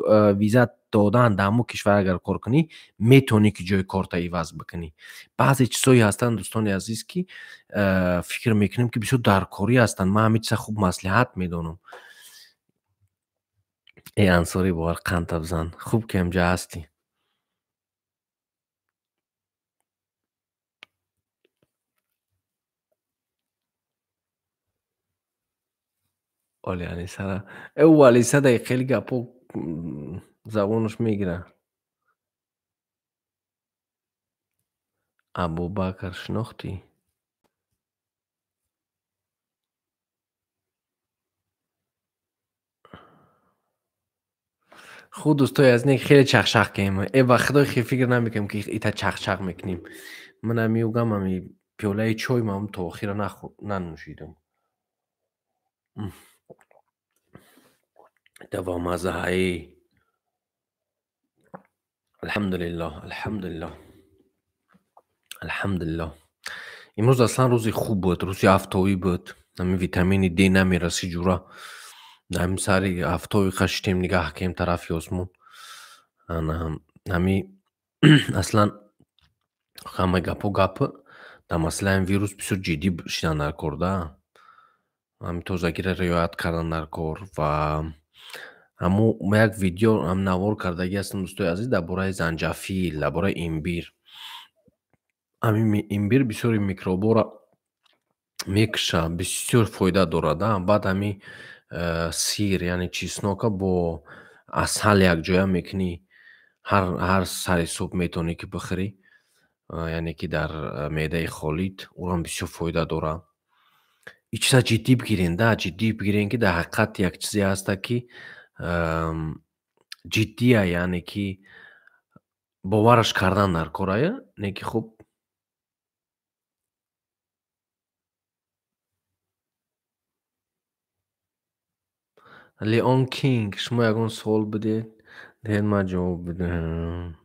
виза додан, дар ҳамун кишвар агар кор кунӣ, метавонӣ, ки ҷои корта иваз бикунӣ. Баъзе чизҳое ҳастанд, дӯстони азиз, ки фикр мекунем, ки бисёр даркорӣ ҳастанд. Ман ҳамин чиза хуб маслиҳат медонам. Э, Ансорӣ, бовар, қандта бизан, хуб ки ҳамҷа ҳастӣ. Оли Алисара, э, ӯ Алиса дай хеле гапҳо забонаш мегирад. Абубакр шинохтӣ? Хуб, дӯстои азиз, не, хеле чахчах кардем. Э, ба худои, хел фикр намекунем, ки ита чахчах мекунем. Манам меюгам, ами пиёлаи чой ман то охира нанӯшидам. Давомазаҳаи. Алҳамдулиллоҳ, алҳамдулиллоҳ, алҳамдулиллоҳ. Имрӯз аслан рӯзи хуб буд, рӯзи афтобӣ буд. Ҳамин витамини Д намераси, ҷура. Ҳамин сари афтоби қашитем, нигаҳ кардем тарафи осмон. Ана ҳами аслан ҳамаи гапҳо гап дар масъалаи ҳамин вирус бисёр ҷиддӣ шидан дар кор да. Ҳамин тозагиро риоят кардан дар кор ва ҳамун як видео ҳам навор кардагӣ ҳастам, дӯстои азиз, дар бораи занҷафил, дар бораи имбир. Ҳамин имбир бисёри микробҳоро мекушад, бисёр фоида дорад. Баъд ҳамин сир, яъне чеснока, бо асал якҷоя мекунӣ, ҳар сари субҳ метавонӣ, ки бихӯрӣ, яъне ки дар меъдаи холит ӯрам бисёр фоида дорад. Ин чиза ҷиддӣ бигирен да, ҷиддӣ бигирен, ки дар ҳақиқат як чизе ҳаста, ки ҷиддия, яъне ки бовараш кардан дар корая, не ки хуб. Леон Кинг, шумо ягон суол бидед, диҳед, ман ҷавоб бидиҳам.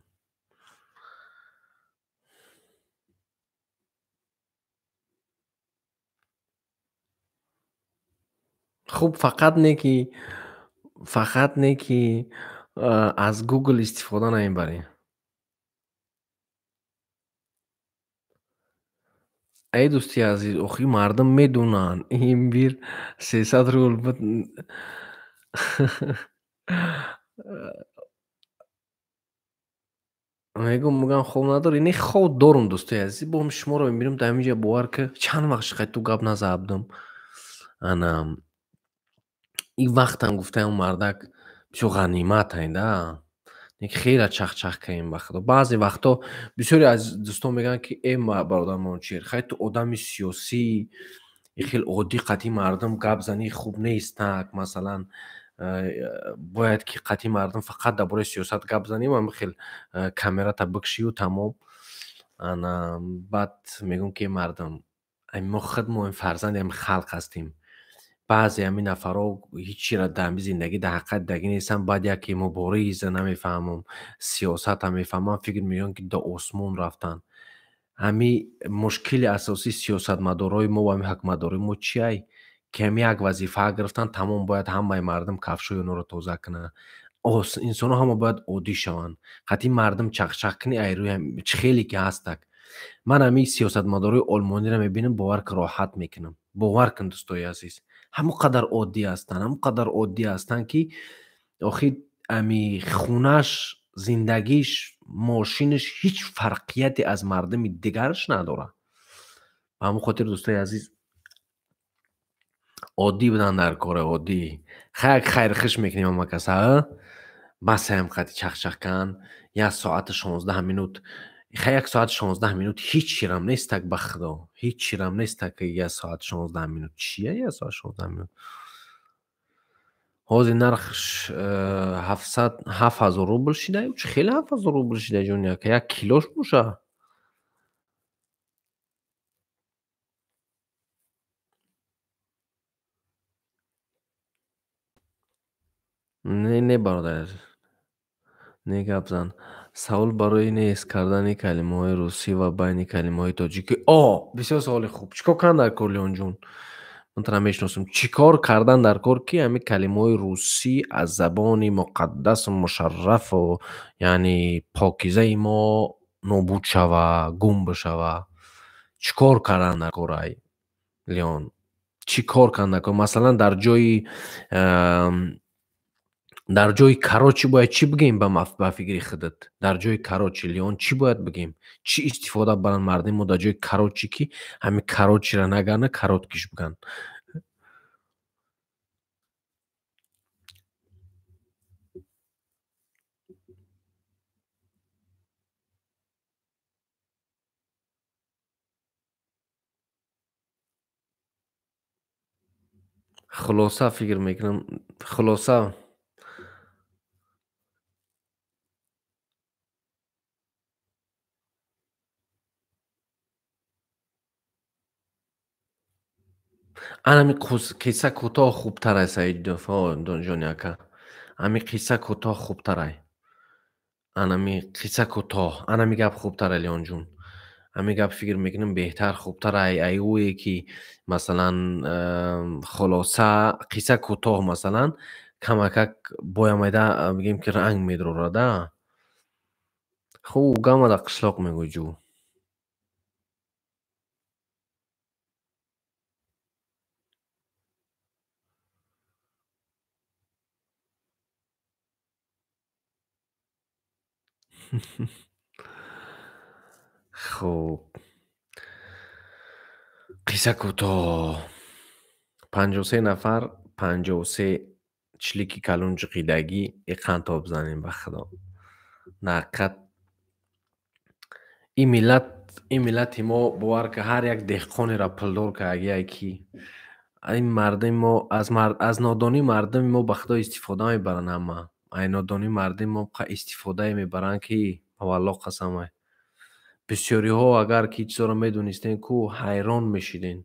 Хуб, фақат не ки аз Google истифода намебарем. Эй, дӯсти азиз, охи мардум медонанд, имбир 300 рубл буд. Мегӯм, мегӯям хоб надорӣ? Не, хоб дорум, дӯстои азиз. Бо шуморо мебинам дар ҳамин ҷа, бовар ки чанд вақт шиқай ту гап назабдам. Ана ин вақтам гуфтаям, мардак бисёр ғанимат айда. Хеле чахчах кардем, ба худо. Баъзе вақтҳо бисёре аз дӯстон мегӯянд, ки э бародар Манучеҳр, хай ту одами сиёсӣ, хеле оддӣ қатъи мардум гап занӣ хуб нест, так масалан бояд ки қатъи мардум фақат дар бораи сиёсат гап занем, ам хел камерата бикшию тамом. Ана баъд мегӯм, ки мардум, мо худ мо фарзанди ҳами халқ ҳастем. Баъзе ҳамин нафарҳо ҳеччиро дар ҳамин зиндагӣ дар ҳақиқат дидагӣ нестанд. Баъд яке мубориза намефаҳмам, сиёсата мефаҳмам, фикр мекунам, ки до осмон рафтанд. Ҳами мушкили асосии сиёсатмадорои мо ва ҳами ҳукуматдорои мо чиай? Ки ҳами як вазифа гирифтанд, тамом, бояд ҳамаи мардум кафшои онҳоро тоза кунанд. Инсонҳо ҳама бояд оддӣ шаванд. Қатъи мардум чахчах кунӣ, ай рӯи чӣ хеле ки ҳастак. Ман ҳамин сиёсатмадорои олмониро мебинам, бовар ки роҳат мекунам. Бовар кун, дӯстои азиз, ҳамон қадар оддӣ ҳастанд, ҳамон қадар оддӣ ҳастанд, ки охир ами хунаш, зиндагиш, мошинаш ҳеҷ фарқияте аз мардуми дигараш надорад. Ба ҳамон хотир, дӯстои азиз, оддӣ будан дар коре, оддӣ. Хай, хайрхуш мекунем ҳама каса, басаям қати чахчах кан. 1 соату 16 минут, хай, 1 соат 16 минут ҳеҷ чирам нестак, ба худо, ҳеҷ чирам нестак. 1 соат 16 минут чия? 1 соат 16 минут ҳозир нархш 700, 7000 рубл шида. Чӣ хеле 7000 рубл шида, ҷони ака, як килош боша? Не, не, бародар, не, гап зан. Савол: барои нест кардани калимаҳои русӣ ва байни калимаҳои тоҷикӣ. О, бисёр саволи хуб. Чӣ кор кардан дар кор, Леонҷон? Ман тара мешиносам. Чӣ кор кардан дар кор, ки ҳамин калимаҳои русӣ аз забони муқаддасу мушаррафу, яъне покизаи мо нобуд шава, гум бишава? Чӣ кор кардан дар кор, ай Леон? Чӣ кор кардан дар кор? Масалан, дар ҷои короче бояд чӣ бигӯем, ба фикри худат? Дар ҷои короче, Леон, чӣ бояд бигӯем? Чӣ истифода баранд мардуми мо дар ҷои короче, ки ҳамин корочера нагӯянд, короткиш бигӯянд? Хулоса, фикр мекунам, хулоса. Анами қисса кӯтоҳ хубтар аст, Саидов ҷони ака. Ами қисса кӯтоҳ хубтарай. Анами қисса кӯтоҳ, анами гап хубтар, Леонҷун. Ҳамин гап, фикр мекунам, беҳтар, хубтар ай ӯе ки масалан хулоса, қисса кӯтоҳ, масалан, камакак боямайда, бигем, ки ранг медорада. Хуб, гамада қишлоқ мегӯй, ҷӯ. Хуб, қисса кӯтоҳ. 53 нафар, 53 члики калон ҷиқидагӣ иқанд тоб занем, ба худо. Ҳақиқат, ин миллат, ин миллати мо, бовар ки, ҳар як деҳқонеро пулдор кардагиай, ки ин мардуми мо аз нодонии мардуми мо, ба худо, истифода мебаранд ҳама. Ай нодонии мардуми мо истифодае мебаранд, ки валлоҳ қасамай. Бисёриҳо агар ки чизоро медонистен ку, ҳайрон мешиден.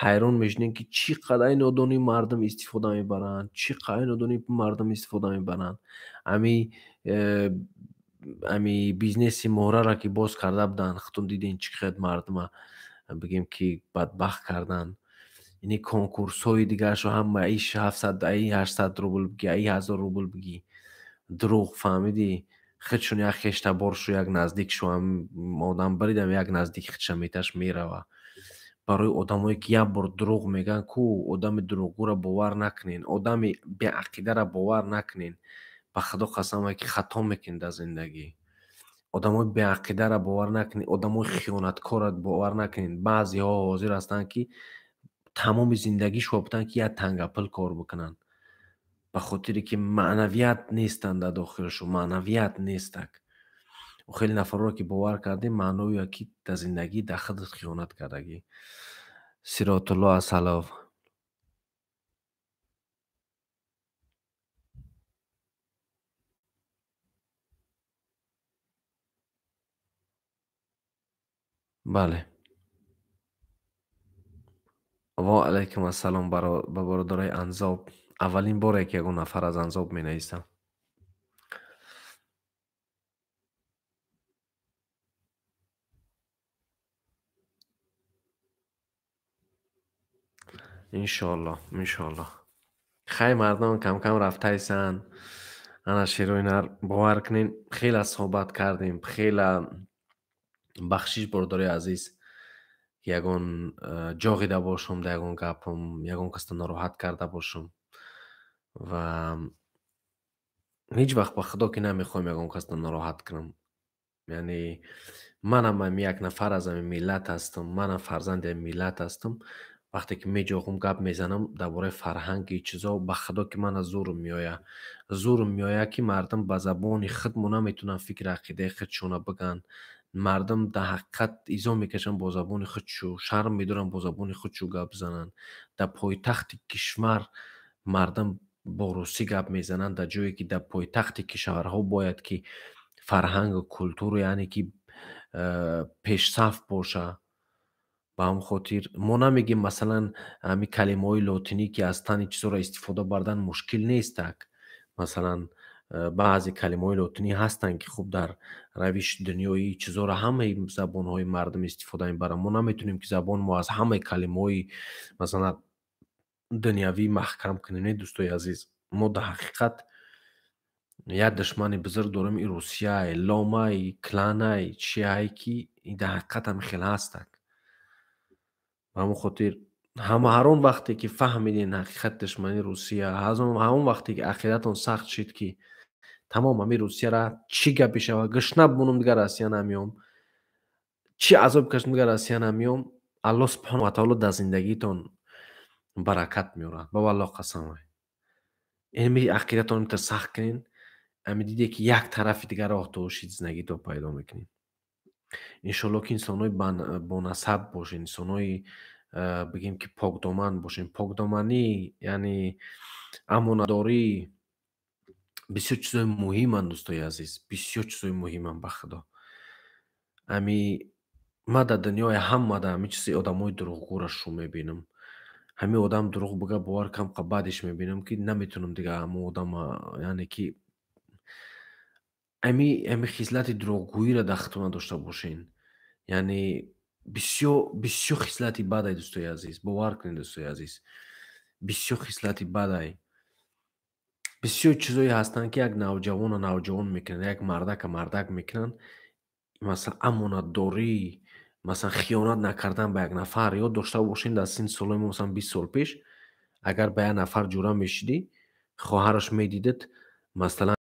Ҳайрон мешидем, ки чӣ қадар нодонии мардум истифода мебаранд, чӣ қадар нодонии мардум истифода мебаранд. Ами бизнеси муҳраро ки боз карда буданд, худтон дидем, чӣ қадр мардума, бигем, ки бадбахт карданд. Ини конкурсҳои дигарашо ҳама иш 700, аи 800 рубл бигӣ, аи 1000 рубл бигӣ. Дурӯғ, фаҳмидӣ? Худшон як хештаборшу, як наздикшу одам баридам, як наздики худша меташ мерава. Барои одамое ки як бор дурӯғ мегӯянд ку, одами дурӯғгӯро бовар накунен, одами беақидаро бовар накунен. Ба худо қасам, ки хато мекунед дар зиндагӣ. Одамои беақидара бовар накунед, одамои хиёнаткорро бовар накунед. Баъзеҳо ҳозир ҳастанд, ки тамоми зиндагишро бутанд, ки як тангапул кор бикунанд, ба хотире ки маънавият нестанд дар дохилашон, маънавият нестак. Хеле нафарҳоро ки бовар кардем, маъноя ки дар зиндагӣ дар худат хиёнат кардагӣ. Сиротулло Асалов. Бале. Ва алайкум ассалом ба бародарои Анзоб. Аввалин боре ки ягон нафар аз Анзоб менависам. Иншоалло, иншоалло. Хай, мардон камкам рафтаисанд. Ана шерои нар, бовар кунед, хеле суҳбат кардем, хеле бахшиш, бародарои азиз, ки ягон ҷоғида бошум, дар ягон гапам, ягон касро нороҳат карда бошум. Ва ҳеҷ вақт, ба худо, ки намехоҳем ягон касро нороҳат кунам. Яъне манам ами як нафар аз ами миллат ҳастам, манам фарзанди ами миллат ҳастам. Вақте ки меҷоғум, гап мезанам дар бораи фарҳанги чизо, ба худо ки мана зурм меояд. Зурм меояд, ки мардум ба забони худмо наметавонанд фикри ақидаи худшона бигӯянд. Мардум дар ҳақиқат изо мекашанд бо забони худшу, шарм медоранд бо забони худшу гап зананд. Дар пойтахти кишвар мардум бо русӣ гап мезананд, дар ҷое ки дар пойтахти кишварҳо бояд ки фарҳангу культуру, яъне ки пешсаф боша. Ба ҳамн хотир мо намегем, масалан, ҳами калимаҳои лотинӣ ки аз тани чизоро истифода бардан мушкил нестак. Масалан, баъзе калимаҳои лотинӣ ҳастанд, ки хуб дар равиши дунёи чизоро ҳамаи забонҳои мардум истифода мебаранд. Мо наметавонем, ки забони мо аз ҳамаи калимаҳои, масалан, дунявӣ маҳкам кунем. Не, дӯстои азиз, мо дар ҳақиқат як душмани бузург дорем, и Русияй, ломай, кланай, чиай, ки дар ҳақиқат ҳам хел ҳастак. Ба ҳамон хотир ҳама ҳар он вақте ки фаҳмиден ҳақиқати душмани Русия, ҳамон вақте ки ақидатон сахт шид, ки тамом, ҳами Русияра чӣ гапе шава, гушна бимонам, дигар Россия намеём, чӣ азоб кашам, дигар Россия намеём, Аллоҳ субҳонаҳу ва таоло дар зиндагитон баракат меорад. Ба валлоҳ қасам. Ами ақидатон имтар сахт кунен, ами диде ки як тарафи дигар роҳ тошид, зиндагитон пайдо мекунед. Иншоалло ки инсонҳои бонасаб бошед, инсонҳои бигем ки покдоман бошем. Покдоманӣ яъне амонатдорӣ бисёр чизои муҳиманд, дӯстои азиз, бисёр чизои муҳиманд, ба худо. Ами ман дар дунёи ҳамада ҳами чизи одамои дурӯғгӯра шу мебинам. Ҳами одам дурӯғ бига, бовар кам, баъдеш мебинам, ки наметавонам дигар ҳамон одама, яъне ки ами хислати дурӯғгӯиро дар худтон надошта бошен. Яъне бисёр бисёр хислати бадай, дӯстои азиз, бовар кунед, дӯстои азиз, бисёр хислати бадай. Бисёр чизое ҳастанд, ки як навҷавонро навҷавон мекунанд, як мардака мардак мекунанд. Масалан, амонатдорӣ, масалан, хиёнат накардан ба як нафар. Ёд дошта бошем, дар синни солҳои мо, масалан, 20 сол пеш, агар ба як нафар ҷура мешидӣ, хоҳараш медидад, масалан.